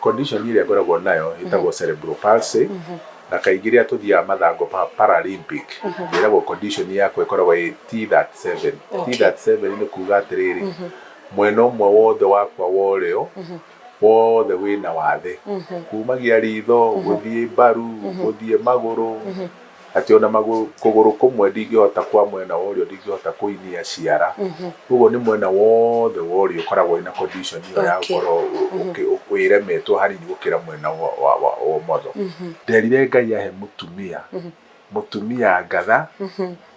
Condition ĩrĩa ngoragwo nayo ĩtagwo cerebral palsy, na kaingĩ rĩrĩa tũthiaga mathako ma Paralympic ĩragwo condition yakwa ĩkoragwo ĩ T37. T37 nĩ kuga atĩrĩrĩ, mwena ũmwe wothe wakwa wa ũrĩo wothe wĩna wathe, kumagia ritho gũthiĩ mbaru gũthiĩ magũrũ, atĩ ona magũrũ kũgũrũ kũmwe ndingĩhota kwa mwena wa ũrĩo ndingĩhota kũinia ciara. Koguo nĩ mwena wothe wa ũrĩo ũkoragwo wĩna condition ĩyo ya gũkorwo wĩremetwo hanini gũkĩra mwena wa ũmotho. Nderire Ngai ahe mũtumia, mũtumia ngatha,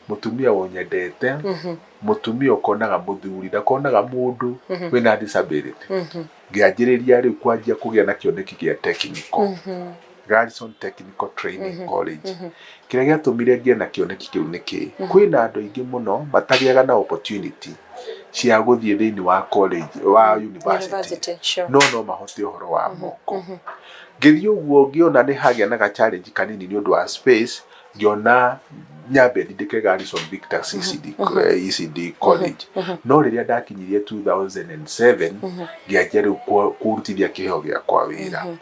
mũtumia ũnyendete, mũtumia ũkonaga mũthuri, ndakonaga mũndũ wĩna disability. Ngĩanjĩrĩria rĩu kwanjia kũgĩa na kĩoneki gĩa technical. Garrison Technical Training College. Kĩrĩa gĩatũmire ngĩe na kĩoneki kĩu nĩ kĩĩ? Kwĩna andũ aingĩ mũno matagĩaga na opportunity cia gũthiĩ thĩinĩ wa college, wa university, University, sure. no no mahote ũhoro wa moko. Ngĩthiĩ ũguo ngĩona nĩ hagĩa na ga challenge kanini nĩ ũndũ wa space, ngĩona nyambe ndindĩke Garrison Victor CCD, ECD College. No rĩrĩa ndakinyirie 2007 ngĩanjia rĩu kũrutithia kĩheo gĩakwa wĩra.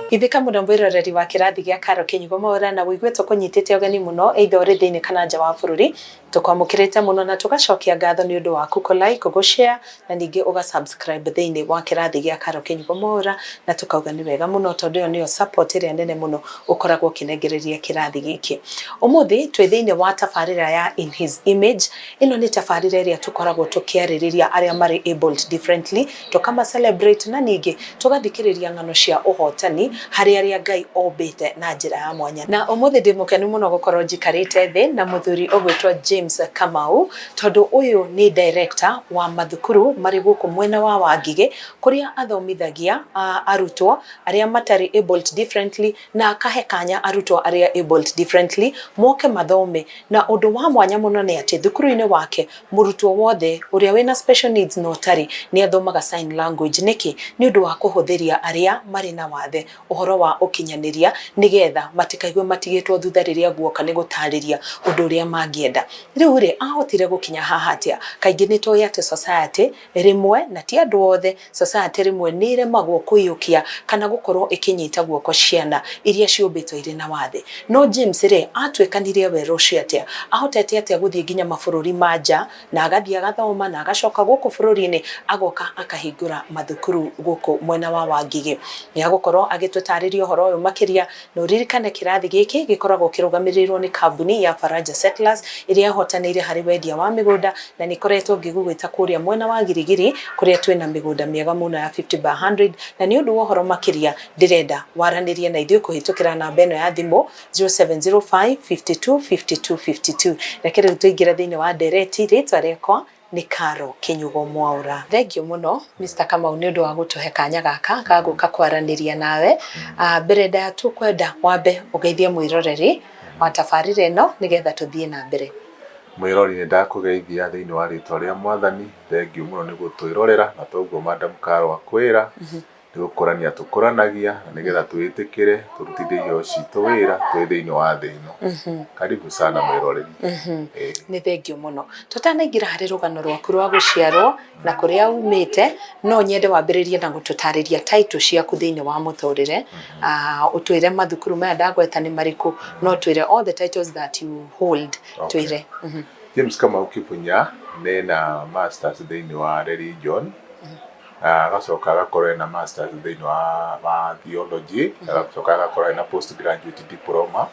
Ithika muno mwiroreri wa kirathi gia Karo Kinyugo Mwaura na wigue tukunyitite ugeni muno either uri thiini kana nja wa bururi. Tukwamukirite muno na tugacokia ngatho ni undu waku ku like, gu share na ningi uga subscribe thiini wa kirathi gia Karo Kinyugo Mwaura, na tukauga ni wega muno tondu iyo niyo support iria nene muno ukoragwo ukinengereria kirathi giki. Umuthi twi thiini wa tabarira ya In His Image. Ino ni tabarira iria tukoragwo tukiaririria aria mari abled differently, tukama celebrate na ningi tugathikiriria ng'ano cia uhotani hari aria Ngai ombite na njira ya mwanya. Na umuthi ndi mukenu muno gukorwo njikarite thi na muthuri ugwitwo James Kamau, tondu uyu ni director wa mathukuru mari guku mwena wa Wangige, kuria athomithagia arutwo aria matari abled differently, na akahe kanya arutwo aria abled differently moke mathome. Na undu wa mwanya muno ni ati thukuru-ini wake murutwo wothe uria wina special needs na utari ni athomaga sign language. Niki? Ni undu wa kuhuthiria aria mari na wathe uhoro wa ukinyaniria, nigetha matikaigue matigitwo thutha riria guoka ni gutariria undu uria mangienda. Riu ri ahotire gukinya haha atia? Kaingi ni tui ati society rimwe, na ti andu othe, society rimwe ni iremagwo kuiyukia kana gukorwo ikinyita guoko ciana iria ciumbitwo iri na wathe. No James ri atuikanirie wera ucio atia? Ahotete atia guthie nginya mabururi ma nja na agathie agathoma na agacoka guku bururi-ini agoka akahingura mathukuru guku mwena wa Wangige? Ni agukorwo agitutariria uhoro uyu makiria. Na uririkane kirathi giki gikoragwo kirugamirirwo ni kambuni ya Faraja Settlers iria ihotanire hari wendia wa migunda, na nikoretwo ngigugwita kuria mwena wa Girigiri kuria twina migunda miega muno ya 50 by 100. Na ni undu wa uhoro makiria ndirenda waranirie na ithuĩ kuhitukira namba ino ya thimu 0705 52 52 52. Reke rĩu tũingĩre thĩinĩ wa ndereti. Rĩtwa rĩakwa nĩ Karo Kinyugo Mwaura. Thank you mũno Mr. Kamau nĩ ũndũ wa gũtũhe kanya gaka ga gũka kwaranĩria nawe. Mbere ndaya tũkwenda wambe ũgeithie mwĩroreri wa tabarĩra ĩno nĩgetha tũthiĩ na mbere. Mwĩrori, nĩ ndakũgeithia thĩinĩ wa rĩtwa rĩa Mwathani. Thank you mũno nĩ gũtwĩrorera, na toguo Madam Karo akwĩra, nĩ gũkũrania tũkũranagia na nĩgetha twĩtĩkĩre tũrutithie iheo citũ wĩra twĩ thĩinĩ wa thĩ ĩno. Karibu sana mwĩroreri. Nĩ thengio mũno. Tũtanaingĩra harĩ rũgano rwaku rwa gũciarwo na kũrĩa umĩte, no nyende wambĩrĩrie na gũtũtarĩria title ciaku thĩinĩ wa mũtũrĩre. Ũtwĩre mathukuru maya ndagweta nĩ marĩkũ, no twĩre all the titles that you hold. Twĩre. James Kamau Kibunya nĩ na masters thĩinĩ wa religion, agacoka agakorwo ena masters thĩinĩ wa theology, agacoka agakorwo ena postgraduate diploma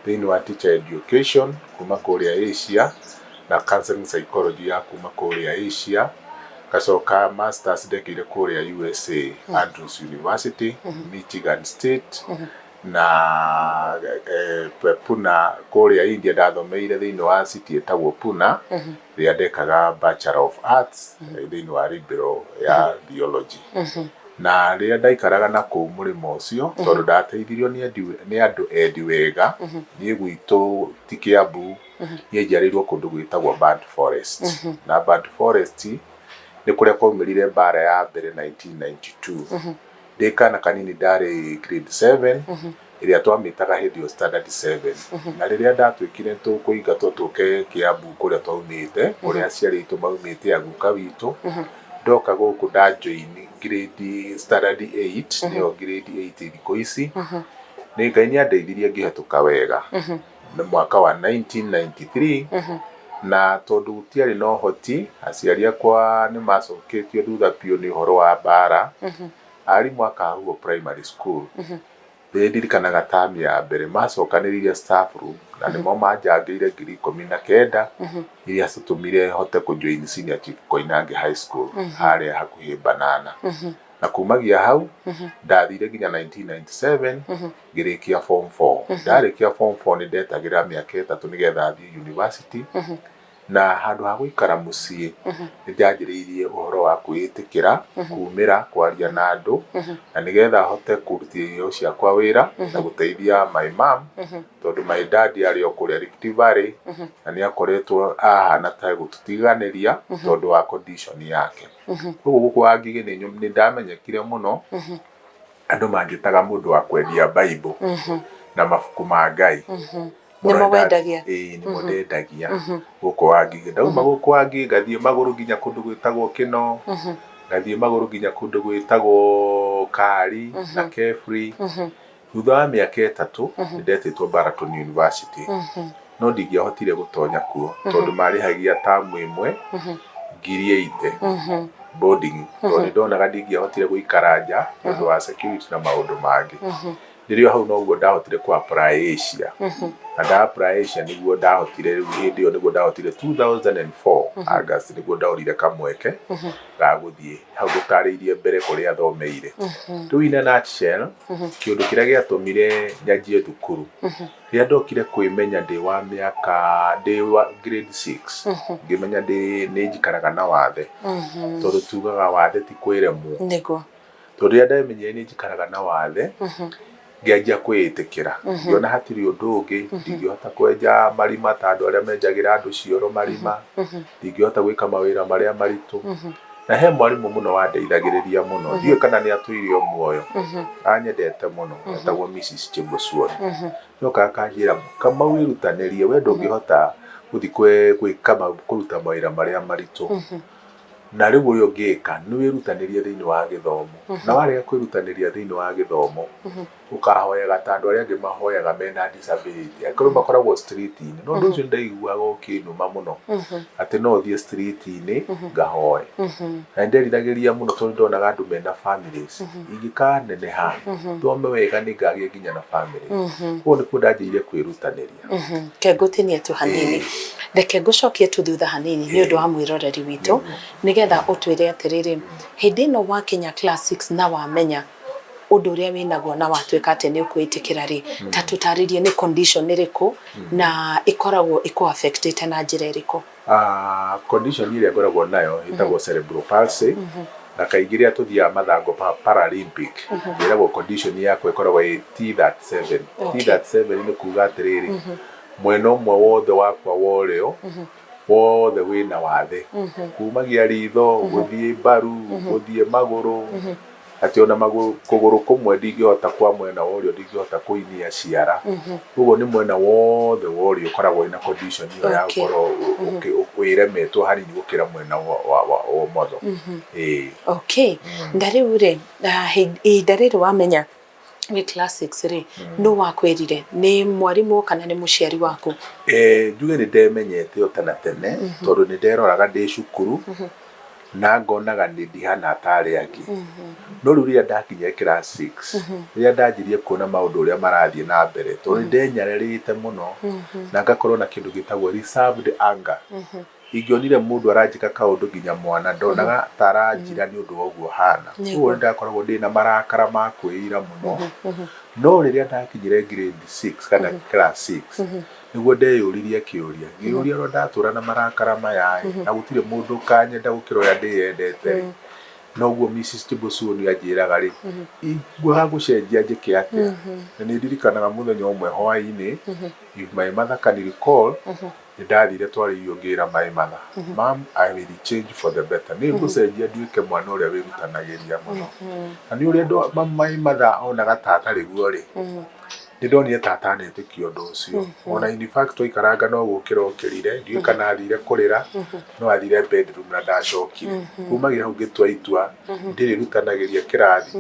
thĩinĩ wa teacher education kuma kũrĩa Asia, na counseling psychology ya kuma kũrĩa Asia. Gacoka masters ndekĩire kũrĩa USA, Andrews University, Michigan State, na Puna kũrĩa India. Ndathomeire thĩinĩ wa city ĩtagwo Puna rĩrĩa ndekaga Bachelor of Arts thĩinĩ wa liberal ya theology. Na rĩrĩa ndaikaraga na kũu mũrĩmo ũcio, tondũ ndateithirio nĩ andũ endi wega. Niĩ gwitũ ti Kiambu, niĩ njiarĩirwo kũndũ gwĩtagwo Burnt Forest, na Burnt Forest nĩ kũrĩa kwaumĩrire mbara ya mbere 1992. Ndĩ kana kanini, ndarĩ grade 7. Ĩrĩa twamĩtaga hĩndĩ ĩyo standard 7. Na rĩrĩa ndatuĩkire tũkũingatwo tũke Kiambu kũrĩa twaumĩte, kũrĩa aciari aitũ maumĩte, a guka witũ, ndoka gũkũ nda join grade standard 8, nĩyo grade 8 thikũ ici. Nĩ Ngai nĩ andeithirie ngĩhetũka wega nĩ mwaka wa 1993. Na tondũ gũtiarĩ na ũhoti, aciari akwa nĩ macoketio thutha biũ nĩ ũhoro wa mbara, arimũ a Kahuho Primary School, nĩ ndirikanaga term ya mbere macokanĩrĩirie staff room na nĩmo manjangĩire 19,000 iria citũmire hote kũ join Senior Chief Koinange High School harĩa hakuhĩ Banana. Na kumagia hau ndathire nginya 1997 ngĩrĩkia form 4. Ndarĩkia form 4 nĩ ndetagĩrĩra mĩaka 3 nĩgetha thiĩ university, na handũ ha gũikara mũciĩ nĩ ndanjĩrĩirie ũhoro wa kwĩĩtĩkĩra kumĩra kwaria na andũ, na nĩgetha hote kũrutithia iheo ciakwa wĩra na gũteithia my mom, tondũ my dad arĩ o kũrĩa Rift Valley na nĩ akoretwo ahana ta gũtũtiganĩria tondũ wa condition yake. Koguo gũkũ Wangigĩ nĩ ndamenyekire mũno, andũ manjĩtaga mũndũ wa kwendia Bible na mabuku ma Ngai. Nĩmo wendagia? Ĩĩ, nĩmo ndendagia gũkũ Wangigĩ. Ndauma gũkũ Wangigĩ ngathiĩ magũrũ nginya kũndũ gwĩtagwo Kĩno, ngathiĩ magũrũ nginya kũndũ gwĩtagwo Kari na Kefri. Thutha wa mĩaka 3 nĩ ndetĩtwo Baraton University, no ndingĩahotire gũtonya kuo tondũ marĩhagia tamu ĩmwe 80,000 boarding, tondũ nĩ ndonaga ndingĩahotire gũikara nja nĩ ũndũ wa security na maũndũ mangĩ. Rĩrĩa hau noguo ndahotire kũ apply Asia, na nda apply Asia nĩguo ndahotire rĩu hĩndĩ ĩyo nĩguo ndahotire 2004 August nĩguo ndaũrire kamweke ga gũthiĩ hau ngũtarĩirie mbere kũrĩa thomeire. Rĩu in a nutshell, kĩũndũ kĩrĩa gĩatũmire nyanjie thukuru, rĩrĩa ndokire kwĩmenya ndĩ wa mĩaka ndĩ wa grade 6, ngĩmenya ndĩ nĩ njikaraga na wathe, tondũ tugaga wathe ti kwĩremwo. Tondũ rĩrĩa ndamenyire nĩ njikaraga na wathe, ngĩanjia kwĩĩtĩkĩra, ngĩona hatirĩ ũndũ ũngĩ. Ndingĩhota kwenja marima ta andũ arĩa menjagĩra andũ cioro marima, ndingĩhota gwĩka mawĩra marĩa maritũ. Na he mwarimũ mũno wandeithagĩrĩria mũno, ndiũĩ kana nĩ atũire o muoyo, anyendete mũno, etagwo Mrs Chebosuon. Nĩokaga akanjĩra, "Kamau, wĩrutanĩrie, we ndũngĩhota gũthiĩ gwĩka kũruta mawĩra marĩa maritũ, na rĩu ũrĩa ũngĩka nĩ wĩrutanĩrie thĩinĩ wa gĩthomo, na warega kwĩrutanĩria thĩinĩ wa gĩthomo ũkahoyaga ta andũ arĩa angĩ mahoyaga mena disability, angĩkorwo makoragwo street-inĩ." No ũndũ ũcio nĩndaiguaga ũkĩnuma mũno atĩ no thiĩ street-inĩ ngahoe, na nĩnderiragĩria mũno tondũ nĩndonaga andũ mena families. Ingĩkaneneha thome wega nĩ ngagĩa nginya na family. Koguo nĩkuo ndanjĩrĩirie kwĩrutanĩria. Ke ngũtinie tu hanini, reke ngũcokie tu thutha hanini nĩ ũndũ wa mwĩroreri witũ, nĩgetha ũtwĩre atĩrĩrĩ, hĩndĩ ĩno wakinya class 6 na wamenya ũndũ ũrĩa wĩnaguo na watuĩka atĩ nĩ ũkwĩtĩkĩra rĩ, ta tũtarĩrie nĩ condition ĩrĩkũ na ĩkoragwo ĩkũ affectĩte na njĩra ĩrĩkũ? Condition ĩrĩa ngoragwo nayo ĩtagwo cerebral palsy, na kaingĩ rĩrĩa tũthiaga mathako ma Paralympic ĩragwo condition yakwa ĩkoragwo ĩ T37. T37 nĩ kuga atĩrĩrĩ, mwena ũmwe wothe wakwa wa ũrĩo wothe wĩna wathe, kumagia ritho gũthiĩ mbaru gũthiĩ magũrũ, atĩ ona magũrũ kũgũrũ kũmwe ndingĩhota, kwa mwena wa ũrĩo ndingĩhota kũinia ciara. Ũguo nĩ mwena wothe wa ũrĩo ũkoragwo wĩna condition ĩyo ya gũkorwo wĩremetwo hanini gũkĩra mwena wa ũmotho, ĩĩ. Okay, na rĩu rĩ, ihinda rĩrĩ wamenya wĩ class 6 rĩ, nũ wakwĩrire? Nĩ mwarimũ kana nĩ mũciari waku? Njuge nĩ ndemenyete o tene tene, tondũ nĩ nderoraga ndĩ cukuru na ngonaga nĩ ndihana ta arĩa angĩ. No rĩu rĩrĩa ndakinyire class 6, rĩrĩa ndanjirie kuona maũndũ ũrĩa marathiĩ na mbere, tondũ nĩ ndenyararĩte mũno na ngakorwo na kĩndũ gĩtagwo reserved anger. Ingĩonire mũndũ aranjĩka kaũndũ, nginya mwana, ndonaga ta aranjĩra nĩ ũndũ wa ũguo hana. Koguo nĩ ndakoragwo ndĩna marakara ma kwĩira mũno. No rĩrĩa ndakinyire grade 6 kana class 6, nĩguo ndeyũririe kĩũria, ngĩyũria, ũrĩa ndatũra na marakara maya ĩ, na gũtirĩ mũndũ ũkanyenda gũkĩra ũrĩa ndĩyendete rĩ, noguo Mrs Chebosuoni anjĩraga rĩ, ingĩaga gũcenjia njĩke atĩa? Na nĩ ndirikanaga mũthenya ũmwe hwaĩ-inĩ, if my mother can recall, nĩ ndathire twarĩ irio ngĩra my mother, "Mom, I will change for the better, nĩ ngũcenjia nduĩke mwana ũrĩa wĩrutanagĩria mũno." Na nĩ ũrĩa my mother onaga ta atarĩ guo rĩ. Nĩ ndonire ta atanetĩkia ũndũ ũcio. Ona in fact twaikaranga no gũkĩra okĩrire, ndiũĩ kana athire kũrĩra, no athire bedroom na ndacokire. Kumagia hau ngĩtua itua ndĩrĩrutanagĩria kĩrathi.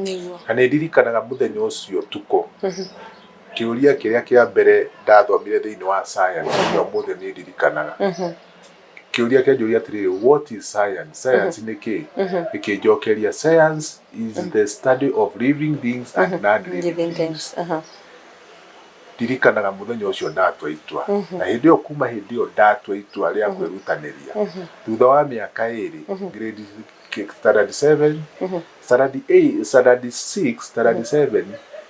Na nĩ ndirikanaga mũthenya ũcio ũtukũ, kĩũria kĩrĩa kĩa mbere ndathomire thĩinĩ wa science, nginya ũmũthĩ nĩ ndirikanaga. Kĩũria kĩanjũria atĩrĩrĩ, what is science? Science nĩ kĩĩ? Gĩkĩnjokeria, science is the study of living things and non-living Living things. things. Ndirikanaga mũthenya ũcio ndatua itua, na hĩndĩ ĩyo, kuma hĩndĩ ĩyo ndatua itua rĩa kwĩrutanĩria, thutha wa mĩaka 2, grade standard 7, standard 8, standard 6, standard 7,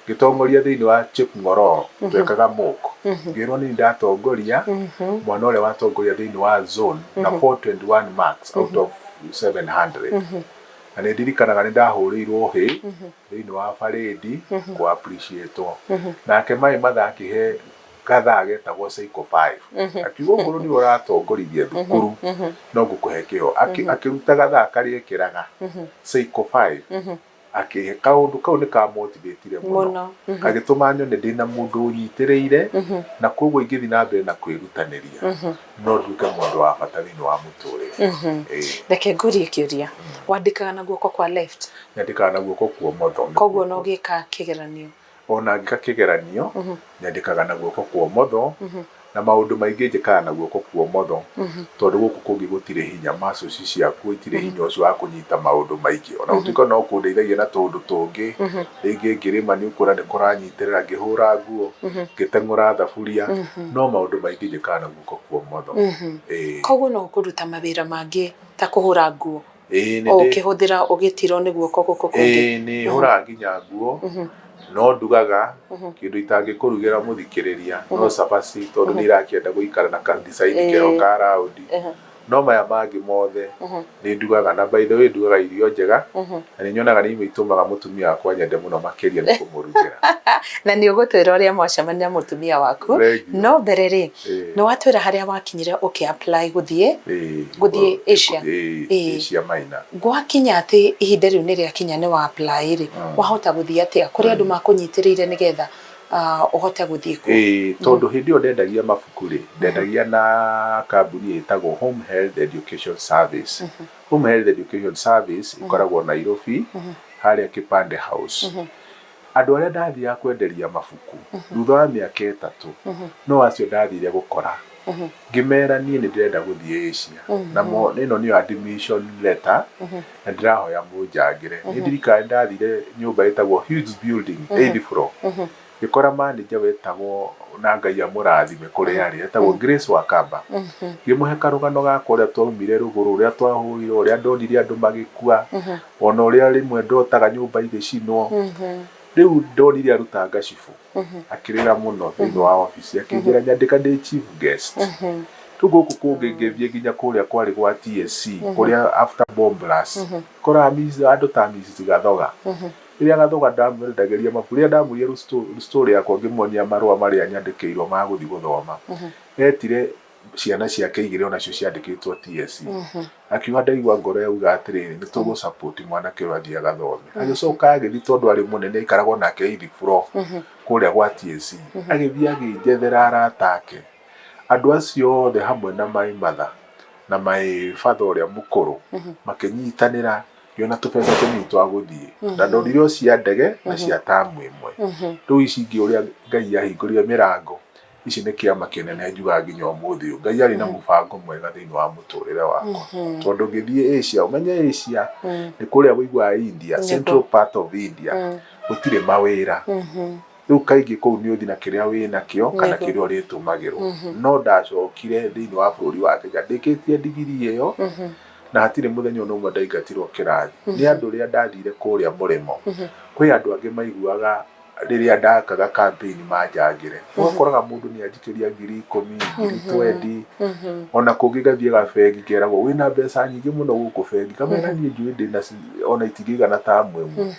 ngĩtongoria thĩinĩ wa Chepng'ororo. Twekaga mock, ngĩrwo nĩ ndatongoria, mwana ũrĩa watongoria thĩinĩ wa zone na 421 marks out of 700. Na nĩ ndirikanaga nĩ ndahũrĩirwo hĩ thĩinĩ wa parade kũ appreciate. Nake maĩ mathaa akĩhe gathaa getagwo Seiko 5, akiuga okorwo nĩwe ũratongorithia thukuru no ngũkũhe kĩo. Akĩruta gathaa karĩa ekĩraga Seiko 5, akĩhe. Kaũndũ kau nĩ kamotivatire mũno, Mũno. Gagĩtũma nyone ndĩna mũndũ ũnyitĩrĩire, na koguo ingĩthiĩ na mbere na kwĩrutanĩria no nduĩke mũndũ wa bata thĩinĩ wa mũtũrĩre. Ĩĩ. Reke ngũrie kĩũria, wandĩkaga na guoko kwa left? Nyandĩkaga na guoko kwa ũmotho. Koguo no ũgĩka kĩgeranio? Ona ngĩka kĩgeranio nyandĩkaga na guoko kwa ũmotho, na maũndũ maingĩ njĩkaga na guoko kwa ũmotho, tondũ gũkũ kũngĩ gũtirĩ hinya, muscles ciakuo itirĩ hinya ũcio wa kũnyita maũndũ maingĩ, ona gũtuĩka no kũndeithagia na tũũndũ tũngĩ. Rĩngĩ ngĩrĩma nĩ ũkuona nĩ kũranyitĩrĩra, ngĩhũra nguo, ngĩteng'ũra thaburia, no maũndũ maingĩ njĩkaga na guoko kwa ũmotho. Ĩĩ. Koguo no ũkũruta mawĩra mangĩ ta kũhũra nguo? Ĩĩ, nĩ ndĩ. Ũkĩhũthĩra ũgĩtirwo nĩ guoko gũkũ kũngĩ? Ĩĩ, nĩ hũraga nginya nguo, no ndugaga. Kĩndũ itangĩkũrugĩra mũthikĩrĩria no cabaci, tondũ nĩ irakĩenda gũikara na ka design keho ka round, no maya mangĩ mothe nĩ ndugaga. Na by the way, ndugaga irio njega, na nĩ nyonaga nĩ imwe itũmaga mũtumia wakwa nyende mũno makĩria nĩ kũmũrugĩra. Na nĩ ũgũtwĩra ũrĩa mwacemania na mũtumia waku. Thank you. No mbere rĩ, nĩ watwĩra harĩa wakinyire ũkĩ apply gũthiĩ gũthiĩ Asia. Ĩĩ, Asia Minor. Gwakinya atĩ ihinda rĩu nĩ rĩakinya, nĩ wa apply rĩ, wahota gũthiĩ atĩa kũrĩ andũ makũnyitĩrĩire nĩgetha ũhote gũthiĩ kuo? Ĩĩ, tondũ hĩndĩ ĩyo ndendagia mabuku rĩ, ndendagia na kambuni ĩtagwo Home Health Education Service. Home Health Education Service ĩkoragwo Nairobi, harĩa Kipande House. Andũ arĩa ndathiaga kwenderia mabuku thutha wa mĩaka 3 no acio ndathire gũkora, ngĩmera niĩ nĩ ndĩrenda gũthiĩ Asia, na ĩno nĩyo admission letter na ndĩrahoya mũnjangĩre. Nĩ ndirikana nĩ ndathire nyũmba ĩtagwo Hughes Building, eighth floor, ngĩkora manager wetagwo, na Ngai amũrathime kũrĩa arĩ, etagwo Grace Wakamba. Ngĩmũhe karũgano gakwa, ũrĩa twaumire rũgũrũ, ũrĩa twahũrirwo, ũrĩa ndonire andũ magĩkua, ona ũrĩa rĩmwe ndotaga nyũmba igĩcinwo. Rĩu ndonire aruta ngacibũ, akĩrĩra mũno thĩinĩ wa obici, akĩnjĩra nyandĩka ndĩ chief guest. Rĩu gũkũ kũngĩ ngĩthiĩ nginya kũrĩa kwarĩ gwa TSC, kũrĩa after bomb blast, koraga andũ ta Mrs Gathoga. Rĩrĩa Gathoga ndamwendagĩria mabuku, rĩrĩa ndamwĩrire story yakwa, ngĩmuonia marũa marĩa nyandĩkĩirwo ma gũthiĩ gũthoma, etire ciana ciake igĩrĩ onacio ciandĩkĩtwo TSC, akiuga ndaigua ngoro yauga atĩrĩrĩ, nĩ tũgũ support mwanake ũyũ athiĩ agathome. Agĩcoka agĩthiĩ, tondũ arĩ mũnene, aikaragwo nake eighth floor kũrĩa gwa TSC, agĩthiĩ agĩnjethera arata ake, andũ acio othe hamwe na my mother na my father ũrĩa mũkũrũ makĩnyitanĩra, ngĩona tũbeca tũnini twa gũthiĩ, na ndonire o cia ndege na cia tamu ĩmwe. Rĩu ici ingĩ, ũrĩa Ngai ahingũrire mĩrango, ici nĩ kĩama kĩnene njugaga nginya ũmũthĩ ũyũ Ngai arĩ na mũbango mwega thĩinĩ wa mũtũrĩre wakwa, tondũ ngĩthiĩ Asia, ũmenye Asia nĩ kũrĩa wĩiguaga India, central part of India, gũtirĩ mawĩra. Rĩu kaingĩ kũu nĩ ũthi na kĩrĩa wĩ nakĩo kana kĩrĩa ũrĩtũmagĩrwo. No ndacokire thĩinĩ wa bũrũri wa Kenya ndĩkĩtie ndigiri ĩyo, na hatirĩ mũthenya ona ũmwe ndaingatirwo kĩrathi nĩ andũ. Rĩa ndathire kũrĩa mũrĩmo, kwĩ andũ angĩ maiguaga rĩrĩa ndakaga campaign manjangĩre. Ũgakoraga mũndũ nĩ anjikĩria 10,000, 20,000, ona kũngĩ gathiaga bengi keragwo wĩna mbeca nyingĩ mũno gũkũ bengi. Kamera niĩ njũĩ ndĩna ona itingĩigana tamu ĩmwe.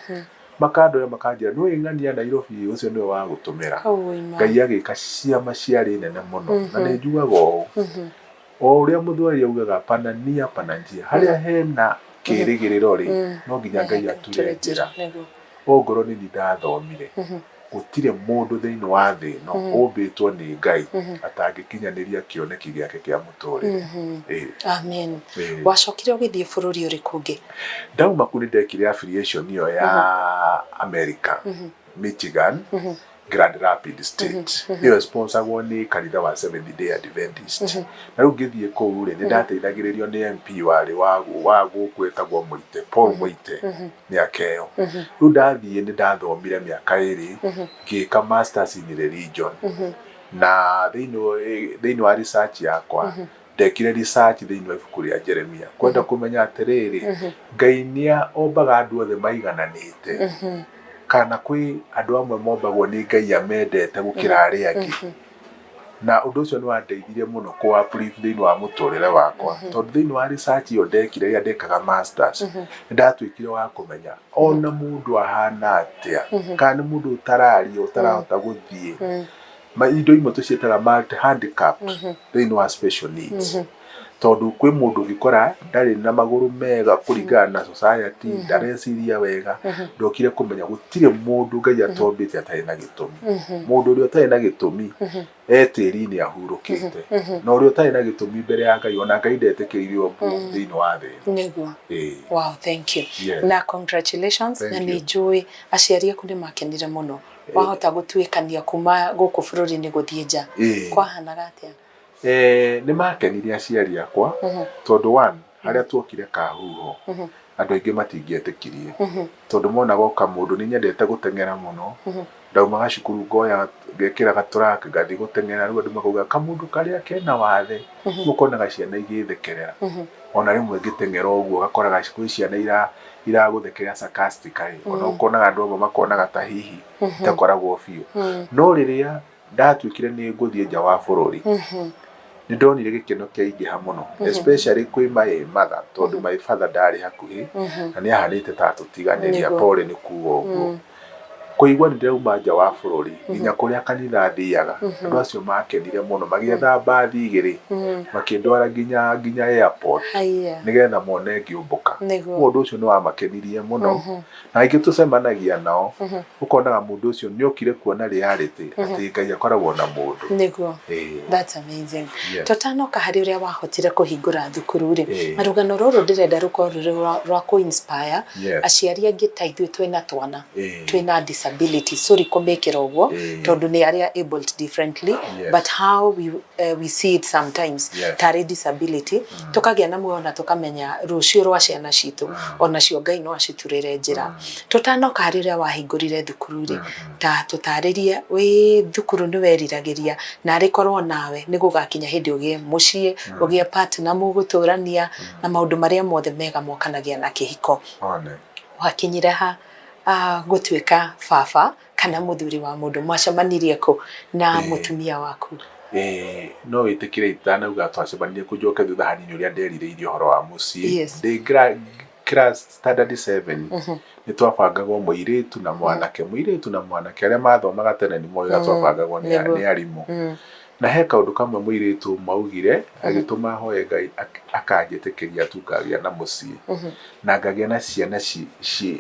Makandoya makanjĩra nĩ ng'ania Nairobi, ũcio nĩwe wa gũtũmĩra. Ngai agĩka ciama ciarĩ nene mũno, na nĩ njugaga ũũ, o ũrĩa mũthweri augaga, pana nia pana njia, harĩa hena kĩrĩgĩrĩro rĩ, no nginya Ngai ature njĩra. Ongorwo nĩ niĩ ndathomire. Gũtirĩ mũndũ thĩinĩ wa thĩ ĩno ũmbĩtwo nĩ Ngai atangĩkinyanĩria kĩoneki gĩake kĩa mũtũrĩre. Ĩĩ. Amen. Ĩĩ. Wacokire ũgĩthiĩ bũrũri ũrĩkũ ũngĩ? Ndauma kũu nĩ ndekire affiliation ĩyo ya America, Michigan, Grand Rapids State. Ĩyo sponsor-agwo nĩ kanitha wa Seventh Day Adventist. Na rĩu ngĩthiĩ kũu rĩ, nĩ ndateithagĩrĩrio nĩ MP warĩ wa gũkũ etagwo Mũite, Paul Mũite. Mĩaka ĩyo. Rĩu ndathiĩ nĩ ndathomire mĩaka ĩrĩ, ngĩka masters in religion. Na thĩinĩ wa research yakwa, ndekire research thĩinĩ wa ibuku rĩa Jeremia, kwenda kũmenya atĩrĩrĩ, Ngai nĩ ombaga andũ othe maigananĩte, kana kwĩ andũ amwe mombagwo nĩ Ngai amendete gũkĩra arĩa angĩ. Na ũndũ ũcio nĩ wandeithirie mũno kũ uplift thĩinĩ wa mũtũrĩre wakwa, tondũ thĩinĩ wa research ĩyo ndekire rĩrĩa ndekaga masters, nĩ ndatuĩkire wa kũmenya ona mũndũ ahana atĩa, kana nĩ mũndũ ũtararia, ũtarahota gũthiĩ, indo imwe tũciĩtaga multi handicapped thĩinĩ wa special needs. Tondũ kwĩ mũndũ ũngĩkora ndarĩ na magũrũ mega kũringana na society, ndareciria wega. Ndokire kũmenya gũtirĩ mũndũ Ngai atombĩte atarĩ na gĩtũmi. Mũndũ ũrĩa ũtarĩ na gĩtũmi e tĩri-inĩ ahurũkĩte, na ũrĩa ũtarĩ na gĩtũmi mbere ya Ngai, ona Ngai ndetĩkĩrire ũmbwo thĩinĩ wa thĩ ĩno. Nĩguo. Ĩĩ. Wow, thank you. Yes. Na congratulations. Thank na you. Nĩ njũĩ aciari aku nĩ makenire mũno wahota gũtuĩkania kuma gũkũ bũrũri-inĩ gũthiĩ nja. Kwahanaga atĩa? Nĩ makenire aciari akwa, tondũ one, harĩa tuokire Kahuho, andũ aingĩ matingĩetĩkirie, tondũ monaga o kamũndũ. Nĩ nyendete gũteng'era mũno. Ndaumaga cukuru ngoya ngekĩra gatũrak ngathiĩ gũteng'era. Rĩu andũ makauga kamũndũ karĩa kena wathe. Rĩu ũkonaga ciana igĩthekerera. Ona rĩmwe ngĩteng'era ũguo gakoraga kwĩ ciana iragũthekerera sarcastically. Ona ũkonaga andũ amwe makonaga ta hihi itakoragwo biũ. No rĩrĩa ndatuĩkire nĩ ngũthiĩ nja wa bũrũri, nĩ ndonire gĩkeno kĩaingĩha mũno, especially kwĩ my mother, tondũ my father ndarĩ hakuhĩ na nĩ ahanĩte ta atũtiganĩria. Pole nĩ kuga ũguo. Kũigua nĩ ndĩrauma nja wa bũrũri, nginya kũrĩa kanitha thiaga, andũ acio makenire mũno, magĩetha mbathi 2, makĩndwara nginya airport nĩgetha mone ngĩũmbũka. Ũndũ ũcio nĩ wamakenirie mũno. Na aingĩ tũcemanagia nao, ũkonaga mũndũ ũcio nĩ okire kuona reality atĩ Ngai akoragwo na mũndũ. Nĩguo. Ĩĩ. That's amazing. Yes. Tũtanoka harĩ ũrĩa wahotire kũhingũra thukuru rĩ, Ĩĩ. rũgano rũrũ ndĩrenda rũkorwo rũrĩ rwa kũ inspire Yes. aciari angĩ ta ithuĩ twĩna twana twĩna disability, sorry kũmĩkĩra ũguo, tondũ nĩ arĩa abled differently, but how we see it sometimes tarĩ disability, tũkagĩa na muoyo na tũkamenya rũciũ rwa ciana citũ onacio Ngai no aciturĩre njĩra. Tũtanoka harĩ ũrĩa wahingũrire thukuru rĩ, ta tũtarĩrie, wĩ thukuru nĩ weriragĩria narĩ korwo nawe nĩ gũgakinya hĩndĩ ũgĩe mũciĩ, ũgĩe partner mũgũtũrania na maũndũ marĩa mothe mega mokanagia na kĩhiko. One. Wakinyire ha gũtuĩka baba kana mũthuri wa mũndũ? Mwacemanirie kũ na mũtumia waku? Ĩĩ, no wĩtĩkĩre itanauga twacemanirie kũ, njoke thutha hanini ũrĩa nderirĩirie ũhoro wa mũciĩ. Ndĩ class standard 7 nĩ twabangagwo mũirĩtu na mwanake, mũirĩtu na mwanake. Arĩa mathomaga tene nĩ moĩ ũrĩa twabangagwo nĩ nĩ arimũ. Na he kaũndũ kamwe mũirĩtu ũmwe augire agĩtũma hoe Ngai akanjĩtĩkĩria tu ngagĩa na mũciĩ na ngagĩa na ciana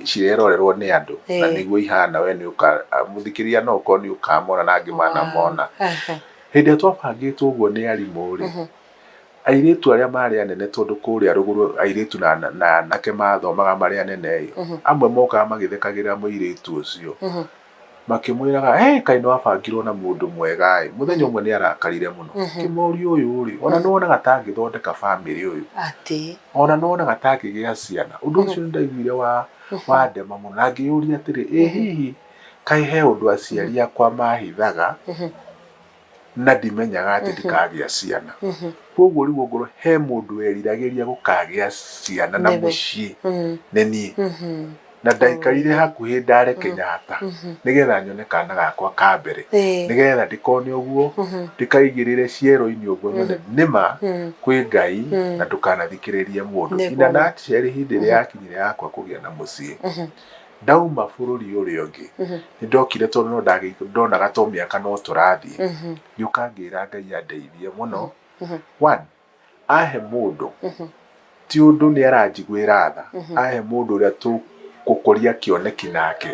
cirerorerwo nĩ andũ, na nĩguo ihana. We nĩ ũka mũthikĩrĩria, no ũkorwo nĩ ũkamona na angĩ manamona. Hĩndĩ ĩrĩa twabangĩtwo ũguo nĩ arimũ rĩ, airĩtu arĩa marĩ anene, tondũ kũrĩa rũgũrũ airĩtu na anake mathomaga marĩ anene ĩ, amwe mokaga magĩthekagĩrĩra mũirĩtu ũcio, makĩmwĩraga, "Hey, kaĩ nĩ wabangirwo na mũndũ mwega ĩ." Mũthenya ũmwe nĩ arakarire mũno, kĩmoria, "Ũyũ rĩ, ona nĩ wonaga ta angĩthondeka bamĩrĩ ũyũ?" Atĩ? Ona nĩ wonaga ta angĩgĩa ciana? Ũndũ ũcio nĩ ndaiguire wa ndema mũno na ngĩyũria atĩrĩ, ĩ hihi kaĩ he ũndũ aciari akwa mahithaga na ndimenyaga atĩ ndikagĩa ciana? Koguo rĩu ongorwo he mũndũ weriragĩria gũkagĩa ciana na Nĩwe. mũciĩ, nĩ niĩ. Na ndaikarire hakuhĩ ndare Kenyatta nĩgetha nyone kana gakwa ka mbere, nĩgetha ndikone ũguo, ndikaigĩrĩre ciero-inĩ ũguo, nyone nĩma kwĩ Ngai na ndũkanathikĩrĩrie mũndũ. In a nutshell, hĩndĩ ĩrĩa yakinyire yakwa kũgĩa na mũciĩ, ndauma bũrũri ũrĩa ũngĩ nĩ ndokire, tondũ no ndonaga to mĩaka no tũrathiĩ, ngĩũka ngĩra Ngai andeithie mũno. One, ahe mũndũ, ti ũndũ nĩ aranjiguĩra tha, ahe mũndũ ũrĩa tũgũkũria kĩoneki nake.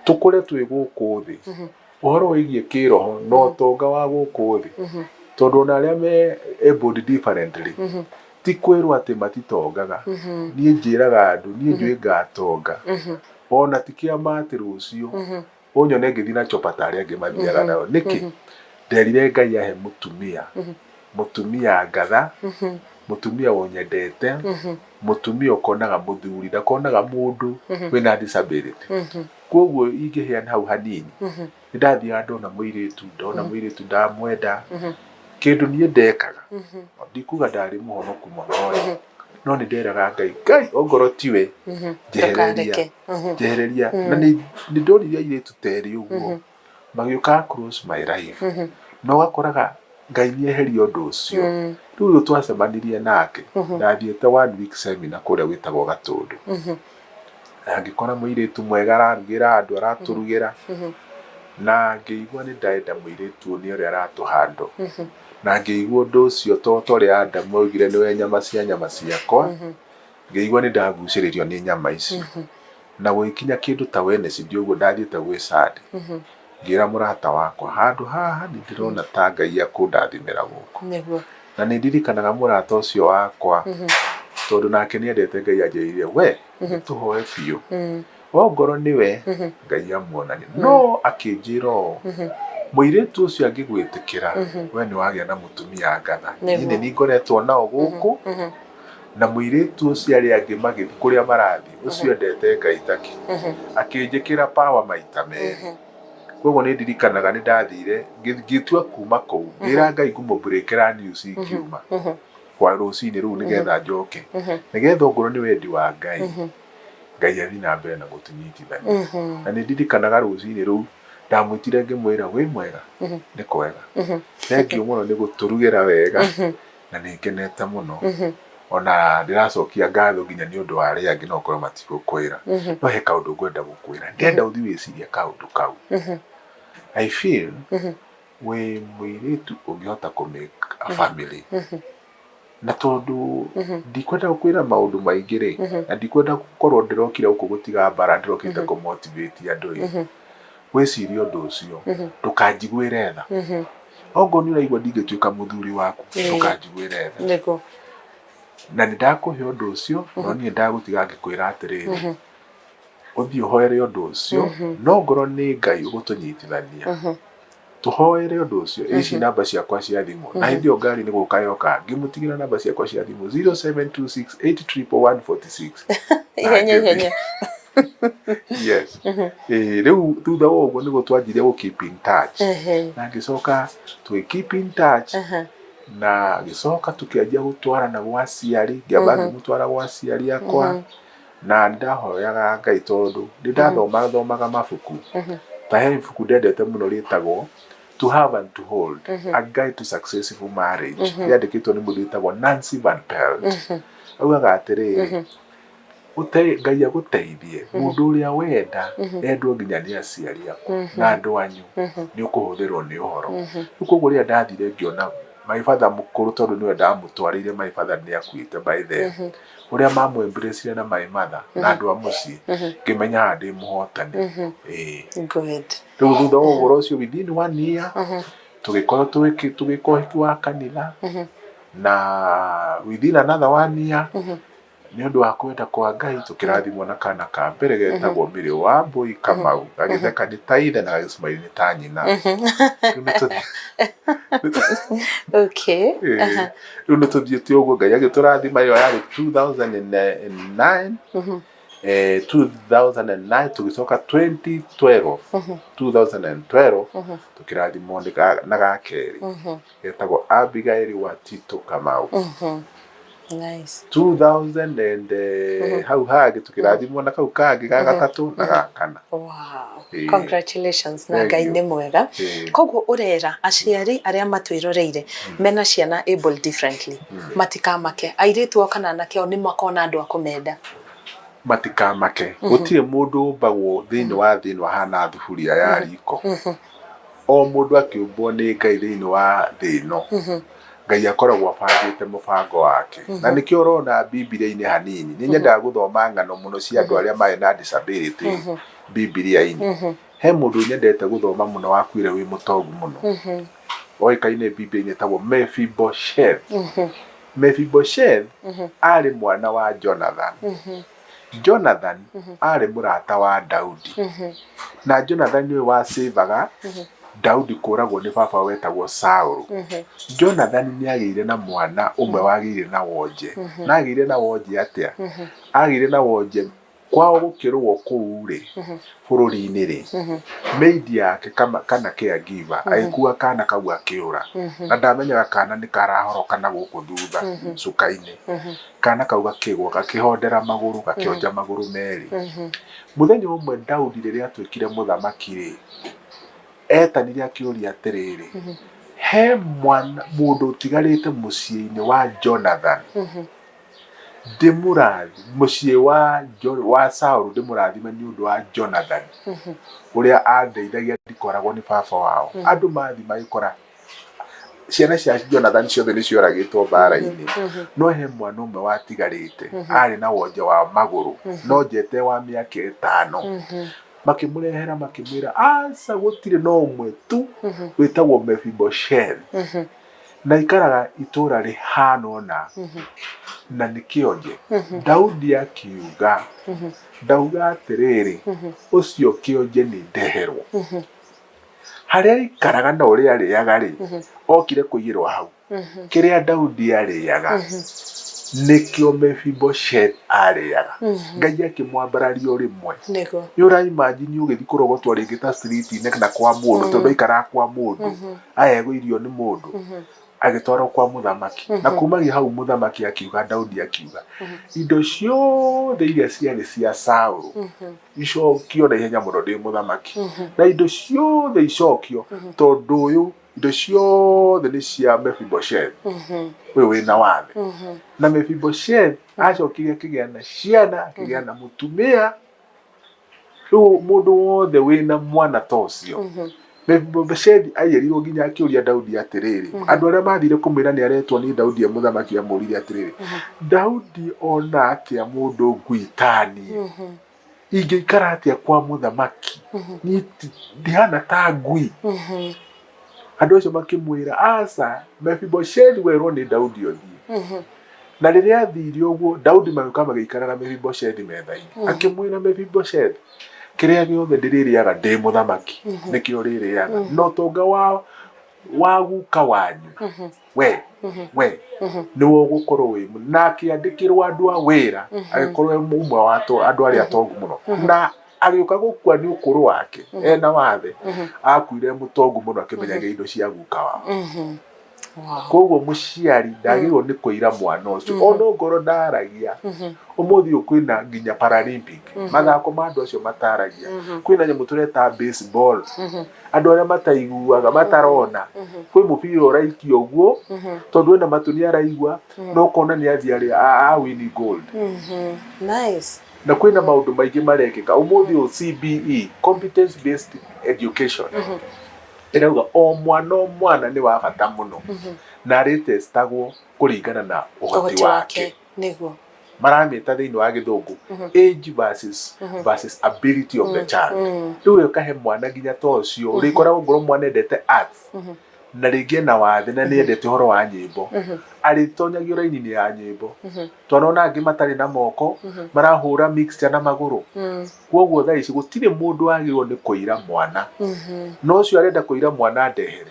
Tũkũre twĩ gũkũ thĩ ũhoro wĩgiĩ kĩroho na ũtonga wa gũkũ thĩ, tondũ ona arĩa me abled differently ti kwĩrwo atĩ matitongaga. Niĩ njĩraga andũ, niĩ njũĩ ngatonga, ona ti kĩama atĩ rũciũ ũnyone ngĩthiĩ na chopa ta arĩa angĩ mathiaga nayo. Nĩkĩ nderire Ngai ahe mũtumia, mũtumia ngatha, mũtumia ũnyendete, mũtumia ũkonaga mũthuri, ndakonaga mũndũ wĩna disability. Koguo ingĩheana hau hanini, nĩ ndathiaga ndona mũirĩtu, ndona mũirĩtu ndamwenda, kĩndũ niĩ ndekaga, ndikuga ndarĩ mũhonoku mũno ĩ, no nĩ nderaga Ngai, Ngai ongorwo tiwe njehereria, Ndũkareke. Njehereria. Na nĩ ndonire airĩtu ta erĩ ũguo magĩũka across my life, na ũgakoraga Ngai nĩ eheria ũndũ ũcio. Rĩu ũyũ twacemanirie nake, ndathiĩte one week seminar kũrĩa gwĩtagwo Gatũndũ, na ngĩkora mũirĩtu mwega ararugĩra andũ, aratũrugĩra, na ngĩigua nĩ ndenda mũirĩtu ũyũ nĩ ũrĩa aratũhandle, na ngĩigua ũndũ ũcio to ta ũrĩa Adamu augire nĩwe nyama cia nyama ciakwa, ngĩigua nĩ ndagucĩrĩrio nĩ nyama icio. Na gũgĩkinya kĩndũ ta Wednesday ũguo ndathiĩte gwĩ Sunday, ngĩra mũrata wakwa, handũ haha nĩ ndĩrona ta Ngai akũndathimĩra gũkũ. Na nĩ ndirikanaga mũrata ũcio wakwa, tondũ nake nĩ endete Ngai, anjĩrire we tũhoe biũ, ongorwo nĩwe Ngai amuonania. No akĩnjĩra ũũ, mũirĩtu ũcio angĩgwĩtĩkĩra, we nĩ wagĩa na mũtumia ngatha. Niĩ nĩ niĩ ngoretwo nao gũkũ, na mũirĩtu ũcio arĩa angĩ magĩthiĩ kũrĩa marathiĩ, ũcio endete Ngai take. Akĩnjĩkĩra power maita merĩ. Koguo nĩ ndirikanaga nĩ ndathire ngĩtua kuma kũu, ngĩra Ngai ngũmũbreakĩra news ingiuma kwa rũcinĩ rũu nĩgetha njoke, nĩgetha ongorwo nĩ wendi wa Ngai, Ngai athiĩ na mbere na gũtũnyitithania. Na nĩ ndirikanaga rũcinĩ rũu ndamwĩtire ngĩmwĩra, wĩ mwega? Nĩ kwega. Thengiũ mũno nĩ gũtũrugĩra wega, na nĩ ngenete mũno. Ona ndĩracokia ngatho nginya nĩ ũndũ wa arĩa angĩ no korwo matigũkwĩra. No he kaũndũ ngwenda gũkwĩra. Ndĩrenda ũthiĩ wĩcirie kaũndũ kau. I feel wĩ mũirĩtu ũngĩhota kũ make a family. Na tondũ ndikwenda gũkwĩra maũndũ maingĩ rĩ, na ndikwenda gũkorwo ndĩrokire gũkũ gũtiga mbara, ndĩrokĩte kũ motivate andũ ĩ, wĩcirie ũndũ ũcio, ndũkanjiguĩre tha. Ongorwo nĩ ũraigua ndingĩtuĩka mũthuri waku, ndũkanjiguĩre tha. Na nĩ ndakũhe ũndũ ũcio, no niĩ ndagũtiga ngĩkwĩra atĩrĩrĩ, ũthiĩ ũhoere ũndũ ũcio, no ngorwo nĩ Ngai ũgũtũnyitithania, tũhoere ũndũ ũcio. Ici namba ciakwa cia thimũ, na hĩndĩ ĩyo ngari nĩ gũka yoka, ngĩmũtigĩra namba ciakwa cia thimũ 0726811146. Ihenya ihenya. Yes. Rĩu thutha wa ũguo nĩguo twanjirie gũ keep in touch, na ngĩcoka tũgĩ keep in touch, na gĩcoka tũkĩanjia gũtwarana gwa aciari. Ngĩamba ngĩmũtwara gwa aciari akwa, na nĩ ndahoyaga Ngai tondũ nĩ ndathomathomaga mabuku. Ta he ibuku ndendete mũno rĩtagwo To Have and to Hold, A Guide to Successful Marriage, rĩandĩkĩtwo nĩ mũndũ wĩtagwo Nancy Van Pelt. Augaga atĩrĩrĩ, Ngai agũteithie, mũndũ ũrĩa wenda endwo nginya nĩ aciari aku na andũ anyu, nĩ ũkũhũthĩrwo nĩ ũhoro. Rĩu koguo rĩrĩa ndathire ngĩona my father mũkũrũ, tondũ nĩwe ndamũtwarĩire, my father nĩ akuĩte by then, ũrĩa mamũ embrace na my mother na andũ a mũciĩ, ngĩmenya haha ndĩ mũhotani. Ĩĩ. Rĩu thutha wa ũhoro ũcio, within one year tũgĩkorwo tũgĩka ũhiki wa kanitha, na within another one year, nĩ ũndũ wa kwenda kwa Ngai, tũkĩrathimwo na kana ka mbere getagwo Mary Wambui Kamau, gagĩtheka nĩ ta ithe na gagĩcmile nĩ ta nyina. Rĩu nĩ Ĩĩ. Rĩu nĩ tũthiĩte ũguo Ngai agĩtũrathima. Ĩyo yarĩ 2009. 2009 tũgĩcoka 2012, 2012 tũkĩrathimwo na ga kerĩ getagwo Abigail wa Tito Kamau. 2000 and hau hangĩ tũkĩrathimwo na kau kangĩ ga gatatũ na ga kana. Ĩĩ. Congratulations, na Thank Ngai you. nĩ mwega. Koguo ũrera aciari arĩa matwĩroreire mena ciana able differently matikamake, airĩtu ao kana anake ao nĩ makona andũ a kũmenda. Matikamake, gũtirĩ mũndũ ũmbagwo thĩinĩ wa thĩ ĩno ahana thuburia ya riko. O mũndũ akĩũmbwo nĩ Ngai thĩinĩ wa thĩ ĩno. Ngai akoragwo abangĩte mũbango wake. Na nĩkĩo ũrona Bibilia-inĩ hanini, nĩ nyendaga gũthoma ng'ano mũno cia andũ arĩa marĩ na disability Bibilia-inĩ. He mũndũ nyendete gũthoma mũno wakuire wĩ mũtongu mũno. Oĩkaine Bibilia-inĩ etagwo Mephibosheth. Mephibosheth arĩ mwana wa Jonathan. Jonathan arĩ mũrata wa Daudi. Na Jonathan nĩwe wacĩvaga Daudi kũragwo nĩ baba wetagwo Saũlũ. Jonathan nĩ agĩire na mwana ũmwe wagĩire na wonje. Na agĩire na wonje atĩa? Agĩire na wonje kwao gũkĩrũo kũu rĩ, bũrũri-inĩ rĩ, maid yake kana caregiver agĩkua kana kau akĩũra. Na ndamenyaga kana nĩ karahoroka na gũkũ thutha cuka-inĩ. Kana kau gakĩgwa gakĩhondera magũrũ, gakĩonja magũrũ merĩ. Mũthenya ũmwe Daudi rĩrĩa atuĩkire mũthamaki rĩ, etanire akĩũria atĩrĩrĩ, he mwana mũndũ ũtigarĩte mũciĩ-inĩ wa Jonathan ndĩmũrathi mũciĩ wa wa Saũlũ ndĩmũrathime nĩ ũndũ wa Jonathan ũrĩa andeithagia ndikoragwo nĩ baba wao. Andũ mathiĩ magĩkora ciana cia Jonathan ciothe nĩ cioragĩtwo mbara-inĩ, no he mwana ũmwe watigarĩte arĩ na wonje wa magũrũ, no njete wa mĩaka 5. Makĩmũrehera makĩmwĩra, aca gũtirĩ no ũmwe tu wĩtagwo Mephibosheth na aikaraga itũra rĩhana ũna na nĩ kĩonje. Daudi akiuga, ndauga atĩrĩrĩ, ũcio kĩonje nĩ ndeherwo. Harĩa aikaraga na ũrĩa arĩaga rĩ, okire kũiyĩrwo hau. Kĩrĩa Daudi arĩaga nĩkĩo Mephibosheth arĩaga. Ngai akĩmwambararia o rĩmwe. Nĩ ũra imagine ũgĩthiĩ kũrogotwo rĩngĩ ta street-inĩ na kwa mũndũ, tondũ aikaraga kwa mũndũ, aheagwo irio nĩ mũndũ, agĩtwarwo kwa mũthamaki. Na kumagia hau mũthamaki akiuga, Daudi akiuga, indo ciothe iria ciarĩ cia Saũlũ icokio na ihenya mũno ndĩ mũthamaki. Na indo ciothe icokio tondũ ũyũ indo ciothe nĩ cia Mephibosheth ũyũ wĩna wathe. Na Mephibosheth acokire akĩgĩa na ciana, akĩgĩa na mũtumia. Rĩu mũndũ wothe wĩna mwana ta ũcio, Mephibosheth aiyĩrirwo nginya akĩũria Daudi atĩrĩrĩ, andũ arĩa mathire kũmwĩra nĩ aretwo nĩ Daudi e mũthamaki amũririe atĩrĩrĩ, Daudi ona atĩa mũndũ ngui taniĩ? Ingĩikara atĩa kwa mũthamaki? Niĩ ndihana ta ngui. Andũ acio makĩmwĩra, aca, Mephibosheth werwo nĩ Daudi ũthiĩ. Na rĩrĩa athire ũguo, Daudi magĩũka magĩikara na Mephibosheth metha-inĩ. Akĩmwĩra Mephibosheth, kĩrĩa gĩothe ndĩrĩrĩaga ndĩ mũthamaki, nĩkĩo ũrĩrĩaga. Na ũtonga wa guka wanyu, we we nĩwe ũgũkorwo wĩ na akĩandĩkĩrwo andũ a wĩra, agĩkorwo e ũmwe wa andũ arĩa atongu mũno. Na agĩũka gũkua nĩ ũkũrũ wake, ena wathe, akuire mũtongu mũno akĩmenyaga indo cia guka wao. Koguo mũciari ndagĩrĩirwo nĩ kũira mwana ũcio ona ongorwo ndaragia. Ũmũthĩ ũyũ kwĩna nginya Paralympic, mathako ma andũ acio mataragia. Kwĩna nyamũ tũreta baseball, andũ arĩa mataiguaga, matarona, kwĩ mũbira ũraikio ũguo, tondũ ena matũ nĩ araigua, no ũkona nĩ athiĩ arĩ a win gold. Nice. Na kwĩna maũndũ maingĩ marekĩka ũmũthĩ ũyũ. CBE, competence based education, ĩrauga o mwana o mwana nĩ wa bata mũno na arĩtestagwo kũringana na ũhoti ũhoti wake. Wake nĩguo. Maramĩta thĩinĩ wa gĩthũngũ age versus ability of the child. Rĩu ũkahe mwana nginya ta ũcio ũrĩkoragwo ngorwo mwana endete arts na rĩngĩ ena wathe na nĩ endete ũhoro wa nyĩmbo, arĩtonyagio raini-inĩ ya nyĩmbo. Twanona angĩ matarĩ na moko marahũra mixture na magũrũ. Koguo thaa ici gũtirĩ mũndũ wagĩrĩirwo nĩ kũira mwana, no ũcio arenda kũira mwana ndehere,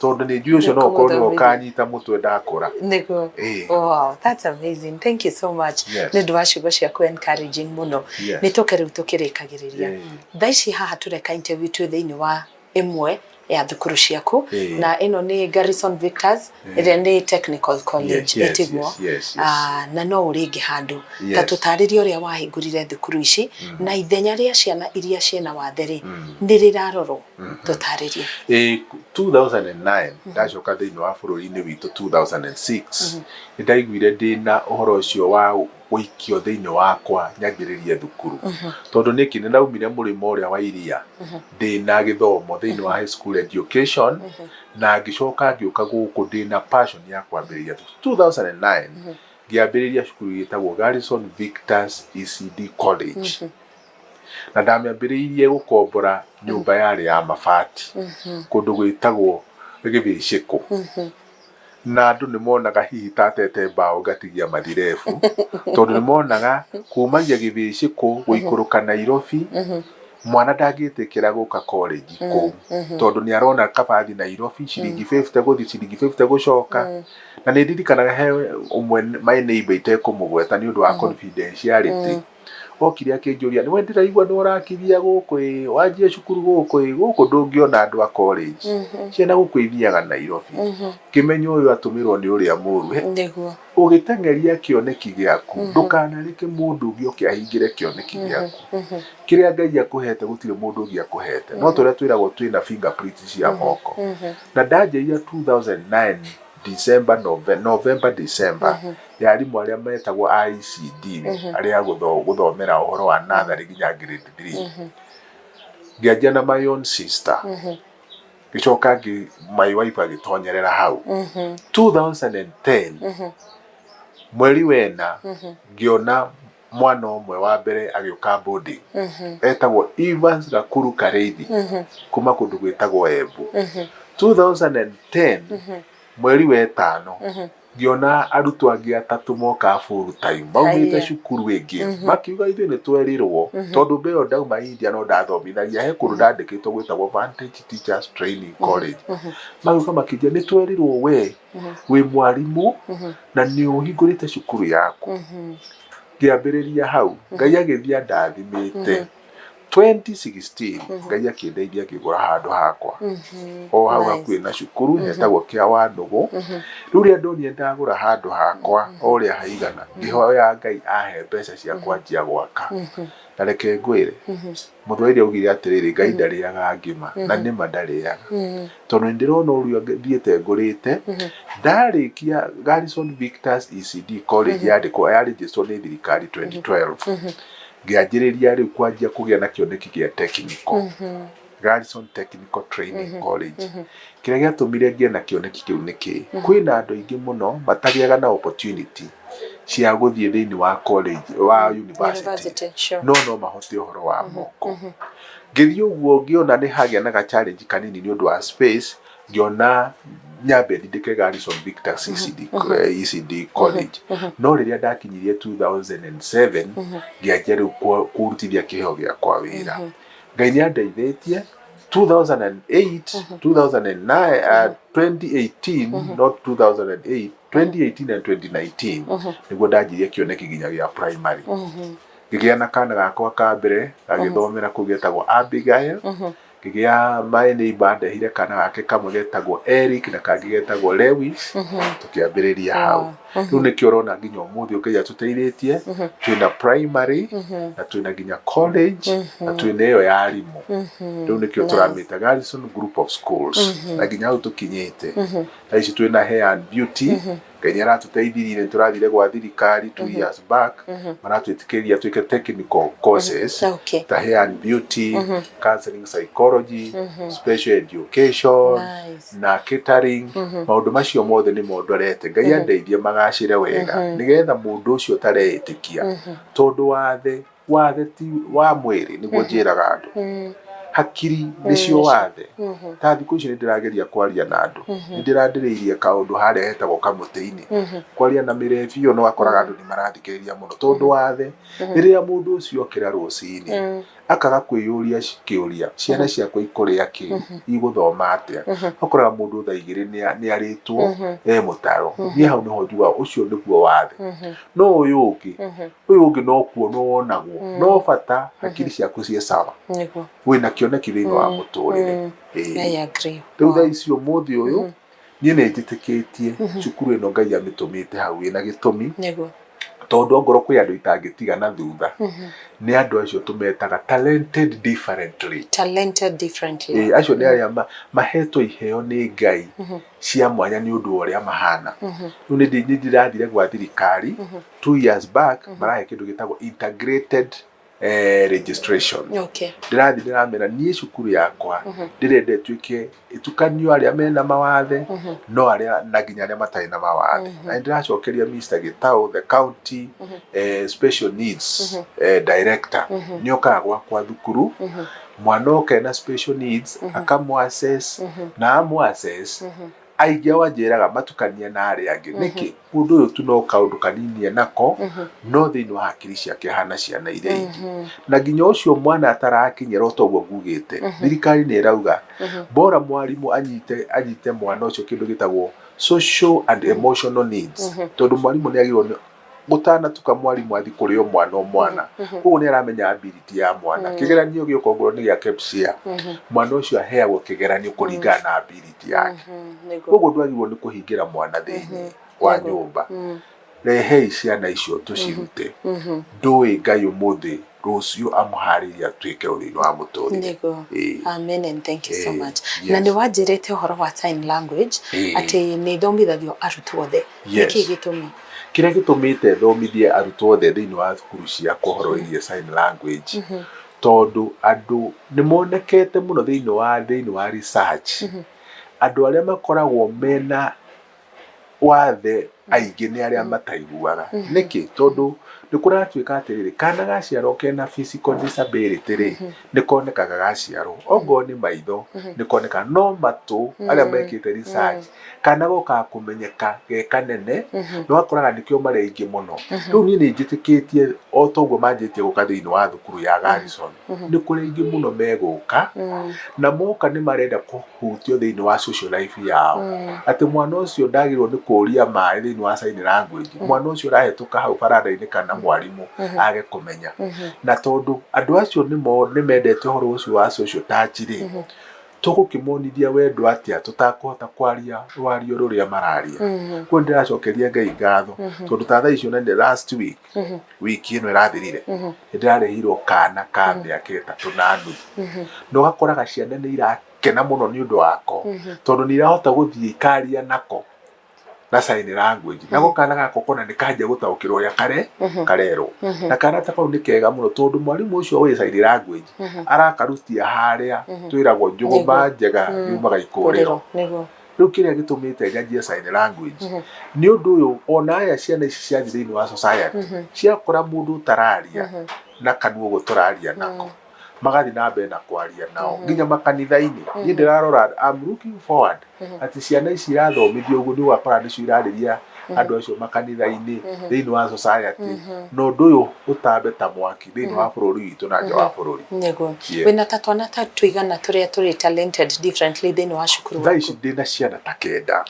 tondũ nĩ njũĩ ũcio no ũkorwo nĩwe ũkanyita mũtwe ndakũra. Nĩguo. Wow, that's amazing. Thank you so much. Nĩ ũndũ wa ciugo ciaku encouraging mũno. Nĩ tũke rĩu tũkĩrĩkagĩrĩria. Thaa ici haha tũreka interview twĩ thĩinĩ wa ĩmwe ya thukuru ciaku, na ĩno nĩ Garrison Victors, ĩrĩa nĩ technical college. Ĩtiguo? Yes. Ah, na no ũrĩngĩ handũ ta tũtarĩrie ũrĩa wahingũrire thukuru ici, na ithenya rĩa ciana iria ciĩna wathe rĩ, nĩ rĩrarorwo? Tũtarĩrie. Ĩĩ. 2009 ndacoka thĩinĩ wa bũrũri-inĩ witũ 2006, nĩ ndaiguire ndĩna ũhoro ũcio wa gũikio thĩinĩ wakwa nyambĩrĩrie thukuru. Tondũ nĩkĩ? Nĩ ndaumire mũrĩmo ũrĩa wa iria ndĩna gĩthomo thĩinĩ wa high school education, na ngĩcoka ngĩũka gũkũ ndĩna passion ya kwambĩrĩria thukuru. 2009 ngĩambĩrĩria cukuru ĩtagwo Garrison Victors ECD College, na ndamĩambĩrĩirie gũkombora nyũmba yarĩ ya mabati kũndũ gwĩtagwo Gĩthĩcĩkũ. Na andũ nĩ monaga hihi ta atete mbaũ ngatigia mathirebu, tondũ nĩ monaga kumagia Gĩthĩcĩkũ gũikũrũka Nairobi, mwana ndangĩtĩkĩra gũka college kũu, tondũ nĩ arona kabathi Nairobi ciringi 50 gũthiĩ, ciringi 50 gũcoka. Na nĩ ndirikanaga he ũmwe my neighbor itekũmũgweta nĩ ũndũ wa confidentiality, okire akĩnjũria, "Nĩwe ndĩraigua nĩ ũrakithia gũkũ ĩ, wanjie cukuru gũkũ ĩ, gũkũ ndũngĩona andũ a college, ciana gũkũ ithiaga Nairobi." Ngĩmenya ũyũ atũmĩrwo nĩ ũrĩa mũru. Ũgĩteng'eria kĩoneki gĩaku, ndũkanareke mũndũ ũngĩ oke ahingĩre kĩoneki gĩaku. Kĩrĩa Ngai akũhete, gũtirĩ mũndũ ũngĩ akũhete, no tũrĩa twĩragwo twĩna fingerprints cia moko. Na ndanjĩria 2009 December, November, December, ya arimũ arĩa metagwo ICD, arĩa a gũthomera ũhoro wa natharĩ nginya grade 3, ngĩanjia na my own sister, ngĩcoka my wife agĩtonyerera hau. 2010 mweri wena ngĩona mwana ũmwe wa mbere agĩũka boarding, etagwo Evans Gakuru Kareithi kuma kũndũ gwĩtagwo Embu. 2010 mweri wetano ngĩona arutwo angĩ atatũ moka full time maumĩte cukuru ĩngĩ, makiuga, "Ithuĩ nĩ twerirwo," tondũ mbere ĩyo ndauma India no ndathomithagia he kũndũ ndandĩkĩtwo gwĩtagwo Vantage Teachers Training College. Magĩũka makĩnjĩra, "Nĩ twerirwo we wĩ mwarimũ na nĩ ũhingũrĩte cukuru yaku." Ngĩambĩrĩria hau, Ngai agĩthiĩ andathimĩte. 2016 Ngai akĩndeithia ngĩgũra handũ hakwa o hau hakuhĩ na cukuru hetagwo Kĩa Wanũgũ. Rĩu rĩrĩa ndonire ndagũra handũ hakwa o ũrĩa haigana, ngĩhoya Ngai ahe mbeca cia kwanjia gwaka. Na reke ngwĩre, mũthwairi augire atĩrĩrĩ, "Ngai ndarĩaga ngima," na nĩma ndarĩaga, tondũ nĩ ndĩrona ũrĩa thiĩte ngũrĩte. Ndarĩkia Garrison Victors ECD College, yandĩkwo, yarĩnjĩstwo nĩ thirikari 2012, ngĩanjĩrĩria rĩu kwanjia kũgĩa na kĩoneki gĩa technical, Garrison Technical Training College. Kĩrĩa gĩatũmire ngĩe na kĩoneki kĩu nĩ kĩ kwĩna andũ aingĩ mũno matagĩaga na opportunity cia gũthiĩ thĩinĩ wa college wa university, University, sure. no mahote ũhoro wa moko. Ngĩthiĩ ũguo ngĩona nĩ hagĩa na ga challenge kanini nĩ ũndũ wa space, ngĩona nyambe ndindĩke Garrison Victor CCD, ECD College. No rĩrĩa ndakinyirie 2007, ngĩanjia rĩu kũrutithia kĩheo gĩakwa wĩra. Ngai nĩ andeithĩtie 2008, 2009, 2018, not 2008, 2018 and 2019 nĩguo ndanjirie kĩoneki nginya gĩa primary. Ngĩgĩa na kana gakwa ka mbere gagĩthomera kũu getagwo Abigail. Ngĩgĩa my neighbor andehire kana gake kamwe getagwo Eric na kangĩ getagwo Lewis, tũkĩambĩrĩria hau. Rĩu nĩkĩo ũrona nginya ũmũthĩ Ngai atũteithĩtie twĩna primary na twĩna nginya college na twĩna ĩyo ya arimũ. Rĩu nĩkĩo tũramĩta Garrison Group of Schools, na nginya hau tũkinyĩte thaa ici twĩna hair and beauty. Ngai nĩ aratũteithirie, nĩ tũrathire gwa thirikari 2 years back, maratwĩtĩkĩria twĩke technical courses ta hair and beauty, counseling psychology, special education na catering. Maũndũ macio mothe nĩmo ndorete Ngai andeithie magacĩre wega, nĩgetha mũndũ ũcio ũtareĩtĩkia, tondũ wathe ti wa mwĩrĩ. Nĩguo njĩraga andũ, hakiri nĩcio wathe. Ta thikũ ici nĩ ndĩrageria kwaria na andũ, nĩ ndĩrandĩrĩirie kaũndũ harĩa hetagwo kamũtĩ-inĩ, kwaria na mĩrebi ĩyo, no akoraga andũ nĩ marathikĩrĩria mũno, tondũ wathe rĩrĩa mũndũ ũcio okĩra rũcinĩ akaga kwĩyũria kĩũria, "Ciana ciakwa ikũrĩa kĩ? Igũthoma atĩa?" Ũkoraga mũndũ thaa 2 nĩ arĩtwo e mũtaro. Niĩ hau nĩho njugaga ũcio nĩguo wathe. No ũyũ ũngĩ no kuonwo wonagwo, no bata hakiri ciaku ciĩ sawa, wĩna kĩoneki thĩinĩ wa mũtũrĩre. Ĩĩ. I agree. Rĩu thaa ici ũmũthĩ ũyũ niĩ nĩ njĩtĩkĩtie cukuru ĩno Ngai amĩtũmĩte hau ĩna gĩtũmi. Tondũ ongorwo kwĩ andũ itangĩtiga na thutha, nĩ andũ acio tũmetaga talented differently. Talented differently. Ĩĩ, acio nĩ arĩa mahetwo iheo nĩ Ngai cia mwanya nĩ ũndũ wa ũrĩa mahana. Rĩu nĩ ndĩrathire gwa thirikari 2 years back, marahe kĩndũ gĩtagwo integrated registration. Ndĩrathiĩ ndĩramera niĩ cukuru yakwa ndĩrenda ĩtuĩke ĩtukanio arĩa mena mawathe no arĩa na nginya arĩa matarĩ na mawathe. Na nĩndĩracokeria Mr. Gitau, the county special needs director, nĩ okaga gwakwa thukuru, mwana oka ena special needs akamũ assess, na amũ assess aingĩ ao anjĩraga matukanie na arĩa angĩ. Nĩkĩ? Mũndũ ũyũ tu no kaũndũ kanini enako, no thĩinĩ wa hakiri ciake ahana ciana iria ingĩ. Na nginya ũcio mwana atarakinyĩra o toguo ngugĩte, thirikari nĩ ĩrauga bora mwarimũ anyite mwana ũcio kĩndũ gĩtagwo social and emotional needs, tondũ mwarimũ nĩ agĩrĩirwo nĩ gũtanatuka mwarimũ athi kũrĩ o mwana o mwana, koguo nĩ aramenya ability ya mwana. Kĩgeranio gĩũka ongorwo nĩ gĩa KPSEA, mwana ũcio aheagwo kĩgeranio kũringana na ability yake. Koguo ndwagĩrĩirwo nĩ kũhingĩra mwana thĩinĩ wa nyũmba. Rehei ciana icio tũcirute. Ndũĩ Ngai ũmũthĩ, rũciũ amũharĩrie atuĩke thĩinĩ wa mũtũrĩre. Nĩguo. Amen and thank you so much. Na nĩ wanjĩrĩte ũhoro wa sign language atĩ nĩ ithomithagio arutwo othe. Nĩkĩ gĩtũmi? Kĩrĩa gĩtũmĩte thomithie arutwo othe thĩinĩ wa thukuru ciakwa ũhoro wĩgiĩ sign language, tondũ andũ nĩ monekete mũno thĩinĩ wa research, andũ arĩa makoragwo mena wathe aingĩ nĩ arĩa mataiguaga. Nĩkĩ? Tondũ nĩ kũratuĩka atĩrĩrĩ, kana gaciarwo kena physical disability rĩ, nĩ konekaga gaciarwo, ongorwo nĩ maitho nĩ konekaga, no matũ, arĩa mekĩte research, kana gokaga kũmenyeka ge kanene, na ũgakoraga nĩkĩo marĩ aingĩ mũno. Rĩu niĩ nĩ njĩtĩkĩtie o toguo manjĩtie gũka thĩinĩ wa thukuru ya Garrison, nĩ kũrĩ aingĩ mũno megũka, na moka nĩ marenda kũhutio thĩinĩ wa social life yao, atĩ mwana ũcio ndagĩrĩirwo nĩ kũria maĩ thĩinĩ wa sign language, mwana ũcio ũrahĩtũka hau baranda-inĩ kana mwarimũ age kũmenya. Na tondũ andũ acio nĩ mendete ũhoro ũcio wa social touch rĩ, tũgũkĩmonithia wendo atĩa tũtakũhota kwaria rwario rũrĩa mararia? Koguo ndĩracokeria Ngai ngatho, tondũ ta thaa icio na last week, wiki ĩno ĩrathirire, nĩ ndĩrarehirwo kana ka mĩaka 3.5, na ũgakoraga ciana nĩ irakena mũno nĩ ũndũ wako, tondũ nĩ irahota gũthiĩ ikaria nako na sign language, nako kana gako kona nĩ kanjia gũtaũkĩrwo ũrĩa kare karerwo. Na kana ta kau nĩ kega mũno, tondũ mwarimũ ũcio wĩ sign language arakarutia harĩa twĩragwo njũgũma njega yumaga ikũrĩro. Rĩu kĩrĩa gĩtũmĩte nyanjie sign language nĩ ũndũ ũyũ, ona aya ciana ici ciathiĩ thĩinĩ wa society, ciakora mũndũ ũtararia na kanua ũguo tũraria nako, magathiĩ na mbere na kwaria nao nginya makanitha-inĩ. Niĩ ndĩrarora, I'm looking forward atĩ ciana ici irathomithio ũguo, nĩ ũgakora nĩcio irarĩria andũ acio makanitha-inĩ, thĩinĩ wa society, na ũndũ ũyũ ũtambe ta mwaki thĩinĩ wa bũrũri witũ na nja wa bũrũri. Wĩna ta twana ta tũigana tũrĩa tũrĩ talented differently thĩinĩ wa cukuru Thaa ici waku? ndĩna ciana ta 9.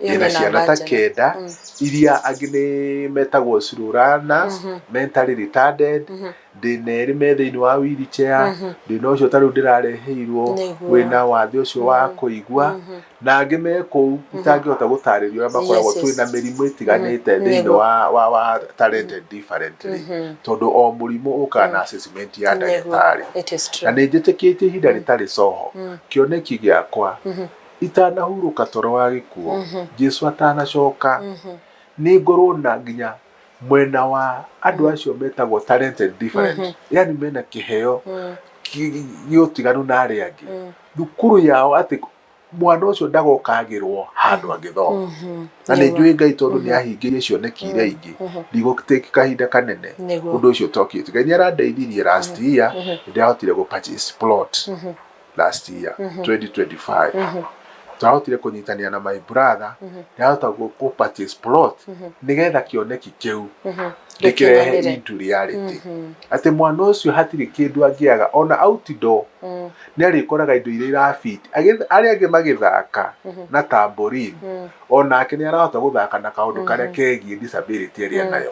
Ĩyo Ndĩna nĩ ciana namba ta njega. 9, iria angĩ nĩ metagwo slow learners, mentally retarded, ndĩna erĩ me thĩinĩ wa wheelchair, ndĩna ũcio ta rĩu ndĩrareheirwo wĩna wathe ũcio wa kũigua, na angĩ me kũu itangĩhota gũtarĩria ũrĩa makoragwo. Twĩna mĩrimũ ĩtiganĩte thĩinĩ wa talented differently, tondũ o mũrimũ ũkaga na assessment ya ndagĩtarĩ. It is true. Na nĩ njĩtĩkĩtie ihinda rĩtarĩ coho, kĩoneki gĩakwa, itanahurũka toro wa gĩkuũ, Jesu atanacoka, nĩ ngorwo na nginya mwena wa andũ acio metagwo talented different, yani mena kĩheo gĩa ũtiganu na arĩa angĩ, thukuru yao, atĩ mwana ũcio ndagokagĩrwo handũ angĩthoma. Na nĩ njũĩ Ngai, tondũ nĩ ahingĩrie cioneki iria ingĩ, ndigũtake kahinda kanene ũndũ ũcio tokĩte. Ngai nĩ arandeithirie last year, nĩ ndĩrahotire gũ purchase plot last year 2025. Twahotire kũnyitania na my brother, ndĩrahota gũ purchase plot nĩgetha kĩoneki kĩu ndĩkĩrehe Gĩkinyanĩre. into reality, atĩ mwana ũcio hatirĩ kĩndũ angĩaga, ona outdoor nĩ arĩkoraga indo iria irafit. Arĩa angĩ magĩthaka na tambourine, onake nĩ arahota gũthaka na kaũndũ karĩa kegiĩ disability ĩrĩa nayo.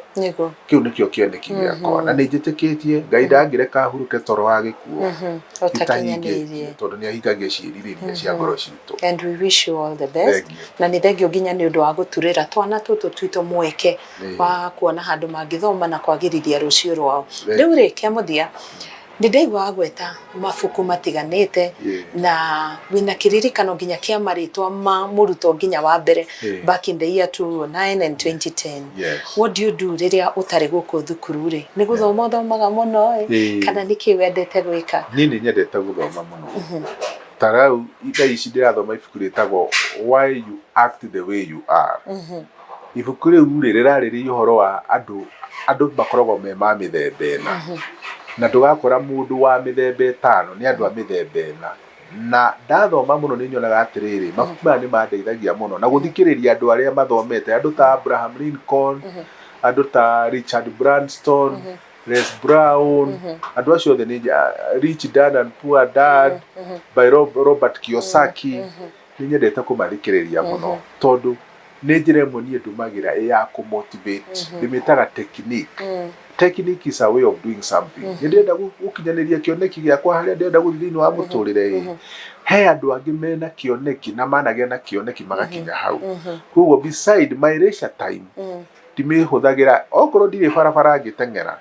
Kĩu nĩkĩo kĩoneki gĩakwa, na nĩ njĩtĩkĩtie Ngai ndangĩreka hurũke toro wa gĩkuũ ũtakinyanĩirie, itahingĩtie, tondũ nĩ ahingagia ciĩrirĩria cia ngoro citũ. And we wish you all the best. Thank you. Na nĩ thengio nginya nĩ ũndũ wa gũturĩra twana tũtũ twitũ mweke wa kuona handũ mangĩ. mangĩthoma na kwagĩrithia rũciũ rwao. Rĩu rĩ, kĩa mũthia nĩ ndaigua wagweta mabuku matiganĩte na wĩna kĩririkano nginya kĩa marĩtwa ma mũrutwo nginya wa mbere back in the year 2009 and 2010. What do you do rĩrĩa ũtarĩ gũkũ thukuru rĩ? Nĩ gũthoma ũthomaga mũno ĩ kana nĩ kĩ wendete gwĩka? Niĩ nĩ nyendete gũthoma mũno. Ta rĩu thaa ici ndĩrathoma ibuku rĩtagwo Why You Act the Way You Are. Ibuku rĩu rĩ rĩrarĩrĩria ũhoro wa andũ, andũ makoragwo me ma mĩthemba ĩna. Na ndũgakora mũndũ wa mĩthemba ĩtano, nĩ andũ a mĩthemba ĩna. Na ndathoma mũno nĩ nyonaga atĩrĩrĩ, mabuku maya nĩ mandeithagia mũno. Na gũthikĩrĩria andũ arĩa mathomete, andũ ta Abraham Lincoln, andũ ta Richard Branson, Les Brown, andũ acio othe nĩ Rich Dad and Poor Dad, by Robert Kiyosaki. Nĩ nyendete kũmathikĩrĩria mũno tondũ nĩ njĩra ĩmwe niĩ ndũmagĩra ĩ ya kũ motivate. Ndĩmĩtaga technique. Technique is a way of doing something. Nĩ ndĩrenda gũkinyanĩria kĩoneki gĩakwa harĩa ndĩrenda gũthiĩ thĩinĩ wa mũtũrĩre ĩ. He andũ angĩ mena kĩoneki na managĩa na kĩoneki magakinya hau. Koguo beside my leisure time ndimĩhũthagĩra okorwo ndirĩ barabara ngĩteng'era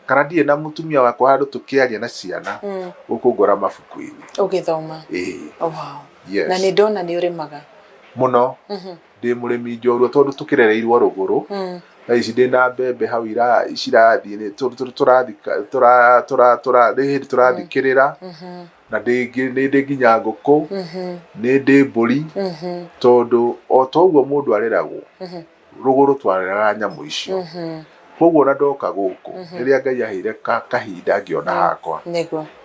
kana ndirĩ na mũtumia wakwa handũ tũkĩaria na ciana gũkũ ngora mabuku-inĩ. Ũgĩthoma. Ĩĩ. Wow. Yes. Na nĩ ndona nĩ ũrĩmaga. Mũno. Ndĩ mũrĩmi njorua tondũ tũkĩrereirwo rũgũrũ. Thaa ici ndĩna mbembe hau cirathiĩ nĩ hĩndĩ tũrathikĩrĩra na nĩ ndĩ nginya ngũkũ, nĩ ndĩ mbũri tondũ o ta ũguo mũndũ areragwo rũgũrũ twareraga nyamũ icio. Koguo ona ndoka gũkũ rĩrĩa Ngai aheire kahinda ngĩona hakwa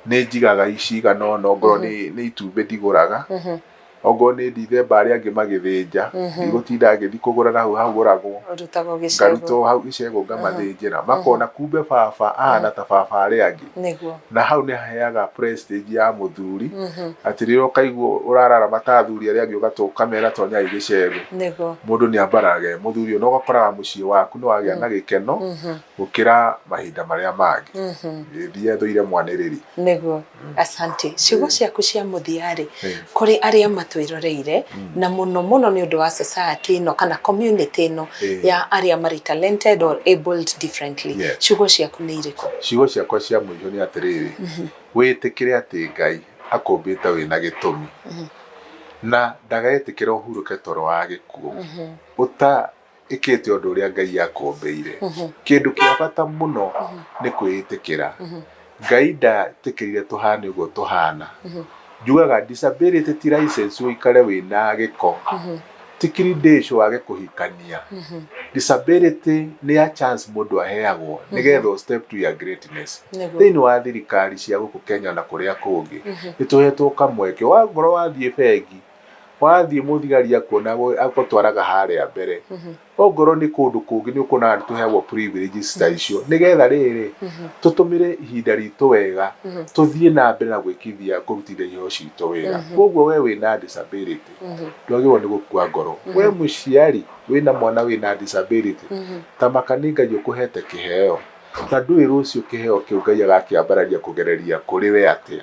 nĩ njigaga cigana ũna ongorwo nĩ itumbĩ ndigũraga, ongorwo nĩ ndithemba arĩa angĩ magĩthĩnja ndigũtinda ngĩthiĩ kũgũra na hau hagũragwo, ngaruta o hau gĩcegũ ngamathĩnjĩra makona kumbe baba ahana ta baba arĩa angĩ. Na hau nĩ haheaga prestige ya mũthuri atĩ rĩrĩa ũkaigua ũrararama ta athuri arĩa angĩ ũkamera tonyai gĩcegũ, mũndũ nĩ ambararaga e mũthuri na ũgakoraga mũciĩ waku nĩ wagĩa na gĩkeno gũkĩra mahinda marĩa mangĩ. Thiĩ thũire mwanĩrĩri. Nĩguo. Asante. Ciugo ciaku cia mũthia rĩ, kũrĩ arĩa matwĩroreire na mũno mũno nĩ ũndũ wa society ĩno kana community ĩno ya arĩa marĩ talented or abled differently. Ciugo ciaku nĩ irĩkũ? Ciugo ciakwa cia mũico nĩ atĩrĩrĩ, wĩtĩkĩre atĩ Ngai akũmbĩte wĩna gĩtũmi na ndagetĩkĩra ũhurũke toro wa gĩkuũ ũtaĩkĩte ũndũ ũrĩa Ngai akũmbĩire. Kĩndũ kĩa bata mũno nĩ kwĩĩtĩkĩra. Ngai ndatĩkĩrire tũhane ũguo tũhana. Njugaga disability ti license ũikare wĩna gĩko, ti credential wage kũhikania. Disability nĩ a chance mũndũ aheagwo nĩgetha step to your greatness. Thĩinĩ wa thirikari cia gũkũ Kenya na kũrĩa kũngĩ nĩ tũhetwo kamweke, wangorwo wathiĩ bengi, wathiĩ mũthigari akuona agũtwaraga harĩa mbere. Ongorwo nĩ kũndũ kũngĩ nĩ ũkuonaga nĩ tũheagwo privileges ta icio nĩgetha rĩrĩ tũtũmĩre ihinda ritũ wega tũthiĩ na mbere na gwĩkithia kũrutithia iheo citũ wĩra. Koguo we wĩna disability ndwagĩrĩirwo nĩ gũkua ngoro. We mũciari wĩna mwana wĩna disability ta maka nĩ Ngai ũkũhete kĩheo na ndũĩ rũciũ kĩheo kĩu Ngai agakĩambararia kũgereria kũrĩ we atĩa.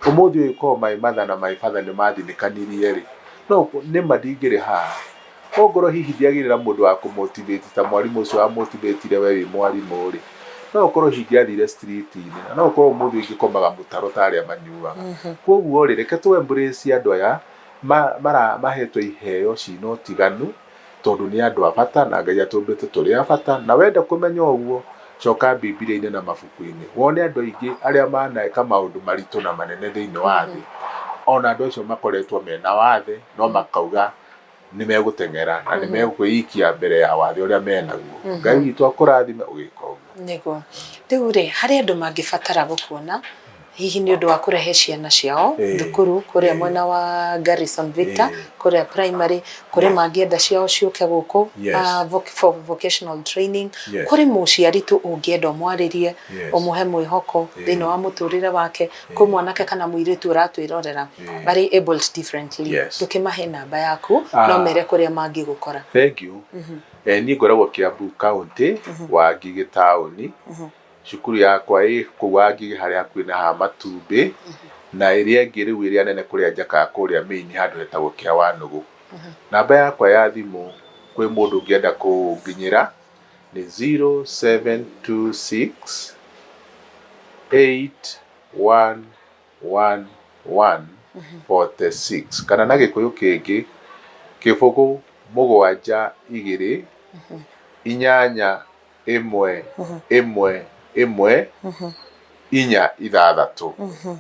Ũmũthĩ ũyũ korwo my mother na my father nĩ mathinĩkanirie rĩ, no nĩma ndingĩrĩ haha. Ongorwo hihi ndiagĩire na mũndũ wa kũ motivate ta mwarimũ ũcio wa motivate we wĩ mwarimũ rĩ, no ũkorwo hihi ingĩathire street inĩ na no ũkorwo ũmũthĩ ingĩkomaga mũtaro ta arĩa manyuaga. Koguo rĩ, reke tũ embrace andũ aya mahetwo iheo cina ũtiganu tondũ nĩ andũ a bata na Ngai atũmbĩte tũrĩ a bata, na wenda kũmenya ũguo coka Bibilia-inĩ na mabuku-inĩ wone andũ aingĩ arĩa maneka maũndũ maritũ na manene thĩinĩ wa thĩ, ona andũ acio makoretwo mena wathe no makauga nĩ megũteng'era na nĩ mekwĩikia mbere ya wathe ũrĩa menaguo. Ngai witũ akũrathime ũgĩka ũguo. Nĩguo. Rĩu rĩ, harĩ andũ mangĩbatara gũkuona hihi nĩ ũndũ wa kũrehe ciana ciao thukuru kũrĩa mwena wa Garrison Victor, kũrĩa primary, kũrĩ mangĩenda ciao ciũke gũkũ for vocational training, kũrĩ mũciari tu ũngĩenda ũmwarĩrie, ũmũhe mwĩhoko thĩinĩ wa mũtũrĩre wake, kwĩ mwanake kana mũirĩtu ũratwĩrorera arĩ abled differently, ndũkĩmahe namba yaku no mere kũrĩa mangĩgũkora. Thank you. Niĩ ngoragwo Kiambu County, Wangigĩ taũni. Cukuru yakwa ĩ kũu Wangigĩ harĩa hakuhĩ na ha matumbĩ, na ĩrĩa ĩngĩ rĩu ĩrĩa nene kũrĩa njakaga kũrĩa main handũ hetagwo Kĩawanũgũ. Namba yakwa ya thimũ kwĩ mũndũ ũngĩenda kũnginyĩra Nĩ 0726 8111 46, kana na Gĩkũyũ kĩngĩ 0 7 2 8 1 1 1 4 6.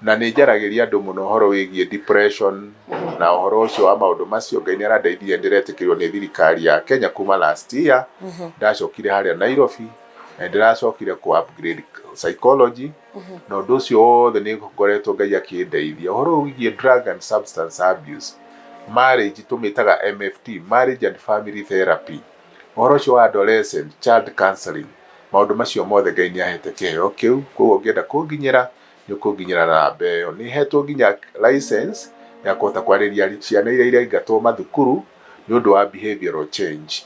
Na nĩ njaragĩria andũ mũno ũhoro wĩgiĩ depression na ũhoro ũcio wa maũndũ macio. Ngai nĩ arandeithirie, ndĩretĩkĩrwo nĩ thirikari ya Kenya kuma last year. Ndacokire harĩa Nairobi na ndĩracokire ku upgrade psychology, na ũndũ ũcio wothe nĩ ngoretwo Ngai akĩndeithia. Ũhoro wĩgiĩ drug and substance abuse, marriage, tũmĩtaga MFT, marriage and family therapy, ũhoro ũcio wa adolescent child counseling, maũndũ macio mothe Ngai nĩ ahete kĩheo kĩu. Koguo ũngĩenda kũnginyĩra, nĩ ũkũnginyĩra na namba ĩyo. Nĩ hetwo nginya license ya kũhota kwarĩria ciana iria iraingatwo mathukuru nĩ ũndũ wa behavioral change.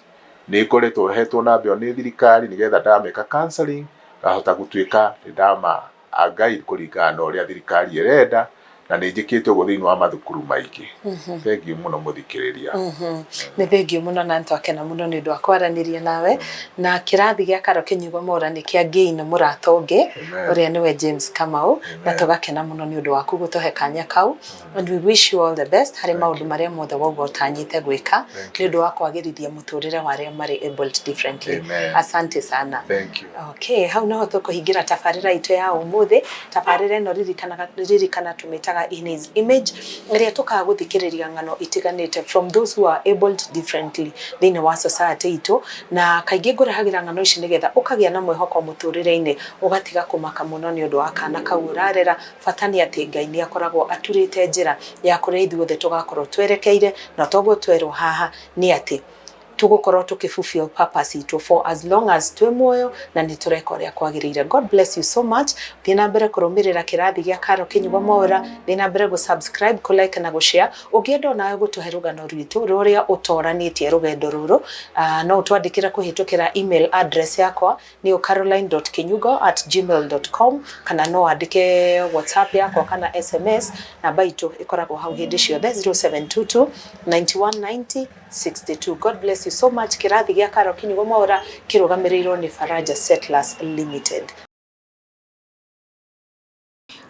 Nĩ ngoretwo hetwo namba ĩyo nĩ thirikari nĩgetha ndameka counseling ngahota gũtuĩka nĩ ndama guide kũringana na ũrĩa thirikari ĩrenda, na nĩ njĩkĩte ũguo thĩinĩ wa mathukuru maingĩ. Thengiũ mũno mũthikĩrĩria. Nĩ thengio mũno na nĩtwakena mũno nĩ ũndũ wa kwaranĩria nawe, na kĩrathi gĩa Karo Kĩnyugo Mwaũra nĩ kĩa gain mũrata ũngĩ ũrĩa nĩwe James Kamau, na tũgakena mũno nĩ ũndũ waku gũtũhe kanya kau, and we wish you all the best harĩ maũndũ marĩa mothe wauga ũtanyĩte gwĩka nĩ ũndũ wa kwagĩrithia mũtũrĩre wa arĩa marĩ abled differently. Amen. Asante sana. Thank you. Okay, hau noho tũkũhingĩra tabarĩra itũ ya ũmũthĩ. Tabarĩra ĩno, ririkana, tũmĩtaga In His Image, ĩrĩa tũkaga gũthikĩrĩria ng'ano itiganĩte from those who are abled differently thĩinĩ wa society itũ. Na kaingĩ ngũrehagĩra ng'ano ici nĩgetha ũkagĩa na mwĩhoko mũtũrĩre-inĩ, ũgatiga kũmaka mũno nĩ ũndũ wa kana kau ũrarera. Bata nĩ atĩ Ngai nĩ akoragwo aturĩte njĩra ya kũrĩa ithuothe tũgakorwo twerekeire, na toguo twerwo haha nĩ atĩ tũgũkorwo tũkĩ purpose itũ for as long as twĩ muoyo na nĩ tũreka ũrĩa kwagĩrĩire. God bless you so much. Thiĩ na mbere kũrũmĩrĩra kĩrathi gĩa Karo Kĩnyugo Mwaũra. Thiĩ na mbere gũ-subscribe, kũ-like na gũ-share. Ũngĩenda onawe gũtũhe rũgano rwitũ rũrĩa ũtoranĩtie rũgendo rũrũ, no ũtwandĩkĩre kũhĩtũkĩra email address yakwa, nĩyo caroline.kinyugo@gmail.com, kana no wandĩke WhatsApp yakwa kana SMS. Namba itũ ĩkoragwo hau hĩndĩ ciothe, 0722 9190 62. God bless you so much. Kĩrathi gĩa Karo Kinyugo Mwaũra kĩrũgamĩrĩirwo nĩ Faraja Settlers Limited.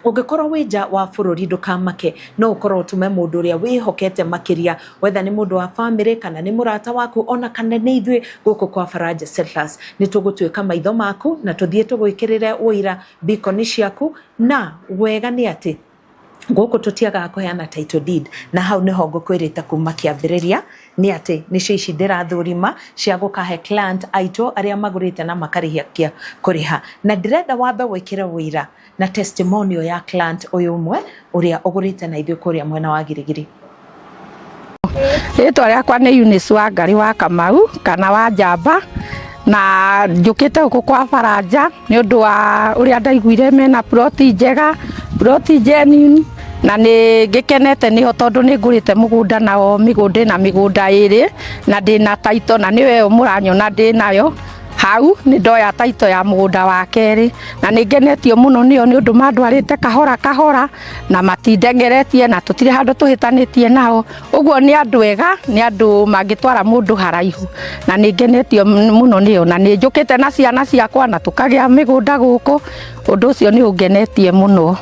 Ũngĩkorwo wĩ nja wa bũrũri, ndũkamake, no ũkorwo ũtũme mũndũ ũrĩa wĩhokete makĩria, whether nĩ mũndũ wa family kana nĩ mũrata waku, ona kana nĩ ithuĩ gũkũ kwa Faraja Settlers. Nĩ tũgũtuĩka maitho maku na tũthiĩ tũgwĩkĩrĩre ũira beacon ciaku. Na wega nĩ atĩ gũkũ tũtiagaga kũheana title deed, na hau nĩho ngũkwĩrĩte kuma kĩambĩrĩria nĩ atĩ nĩcio ici ndĩrathũrima cia gũkahe client aitũ arĩa magũrĩte na makarĩkia kũrĩha. Na ndĩrenda wambe wĩkĩre ũira na testimonial ya client ũyũ ũmwe ũrĩa ũgũrĩte na ithuĩ kũrĩa mwena wa Girigiri. Rĩtwa rĩakwa nĩ Eunice Wangari wa Kamau kana wa Njamba, na njũkĩte gũkũ kwa Baranja nĩ ũndũ wa ũrĩa ndaiguire mena ploti njega, ploti genuine, na nĩ ngĩkenete nĩho tondũ nĩ ngũrĩte mũgũnda nao, mĩgũnda ĩna mĩgũnda ĩrĩ, na ndĩna title, na nĩyo ĩyo mũranyona ndĩ nayo hau. Nĩ ndoya title ya mũgũnda wa kerĩ, na nĩ ngenetio mũno nĩyo nĩ ũndũ mandwarĩte kahora kahora na matindengeretie, na tũtirĩ handũ tũhĩtanĩtie nao. Ũguo nĩ andũ ega, nĩ andũ mangĩtwara mũndũ haraihu, na nĩ ngenetio mũno nĩyo, na nĩ njũkĩte na ciana ciakwa na tũkagĩa mĩgũnda gũkũ. Ũndũ ũcio nĩ ũngenetie mũno.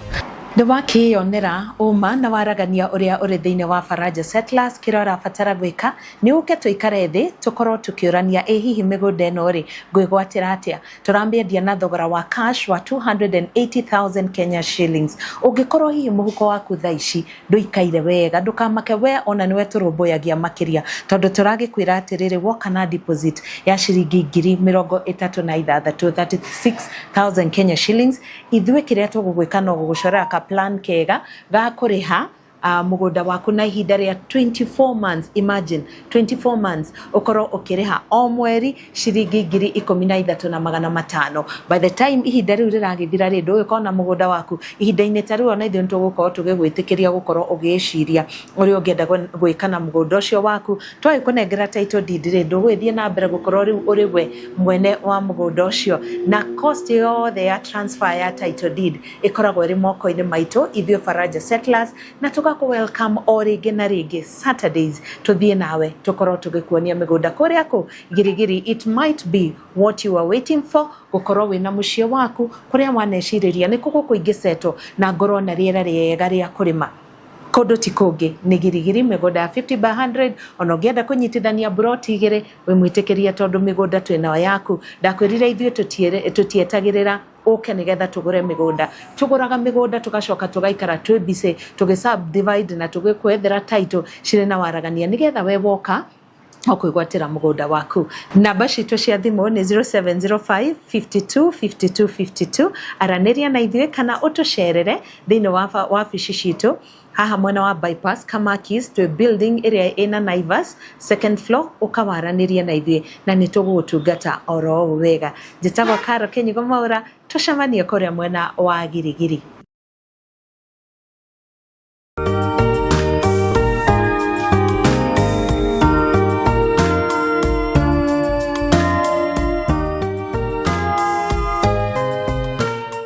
Nĩ wakĩyonera ũma na waragania ũrĩa ũrĩ thĩinĩ wa Faraja Settlers. Kĩrĩa ũrabatara gwĩka nĩ ũke tũikare thĩ, tũkorwo tũkĩũrania, ĩ hihi mĩgũnda ĩno rĩ, ngwĩgwatĩra atĩa? Tũramĩendia na thogora wa cash wa 280,000 Kenya shillings. Ũngĩkorwo hihi mũhuko waku thaa ici ndũikaire wega, ndũkamake, we ona nĩwe tũrũmbũyagia makĩria, tondũ tũragĩkwĩra atĩrĩrĩ, woka na deposit ya ciringi 36,000, 36,000 Kenya shillings, ithuĩ kĩrĩa tũgũgwĩka no gũgũcorera ka plan kega ga kũrĩha mũgũnda waku na ihinda rĩa 24 months. Imagine, 24 months, ũkorwo ũkĩrĩha o mweri ciringi 13,500. By the time ihinda rĩu rĩragĩthira rĩ, ndũgĩkorwo na mũgũnda waku. Ihinda-inĩ ta rĩu ona ithuĩ nĩtũgũkorwo tũgĩgwĩtĩkĩria gũkorwo ũgĩciria ũrĩa ũngĩenda gwĩka na mũgũnda ũcio waku. Twagĩkũnengera title deed rĩ, ndũgũgĩthiĩ na mbere gũkorwo rĩu ũrĩ we mwene wa mũgũnda ũcio, na cost yothe ya transfer ya title deed ĩkoragwo ĩrĩ moko-inĩ maitũ ithuĩ Faraja Settlers, na tũga Tũgakũ welcome o rĩngĩ na rĩngĩ Saturdays, tũthiĩ nawe tũkorwo tũgĩkuonia mĩgũnda kũrĩa kũ Girigiri. It might be what you are waiting for, gũkorwo wĩna mũciĩ waku kũrĩa wanecirĩria nĩ kũ gũkũ ingĩcetwo na ngorwo na rĩera rĩega rĩa kũrĩma. Kũndũ ti kũngĩ nĩ Girigiri, mĩgũnda ya 50 by 100. Ona ũngĩenda kũnyitithania mburoti igĩrĩ, wĩ mwĩtĩkĩrie, tondũ mĩgũnda twĩnayo yaku. Ndakwĩrire ithuĩ tũtietagĩrĩra ũke nĩgetha tũgũre mĩgũnda. Tũgũraga mĩgũnda, tũgacoka tũgaikara twĩ busy tũgĩ subdivide na tũgĩkwethera title cirĩ na waragania, nĩgetha we woka okwĩgwatĩra mũgũnda waku. Namba citũ cia thimũ nĩ 0705 52 52 52. Aranĩria na ithuĩ kana ũtũcerere thĩinĩ wa wabici citũ haha mwena wa Bypass, Kamakis, twĩ building ĩrĩa ĩna Naivas, second floor. Ũkawaranĩria na ithuĩ na nĩ tũgũgũtungata oro ũũ wega. Njĩtagwo Karo Kĩnyigo Mwaũra. Tũcemanie kũrĩa mwena wa Girigiri.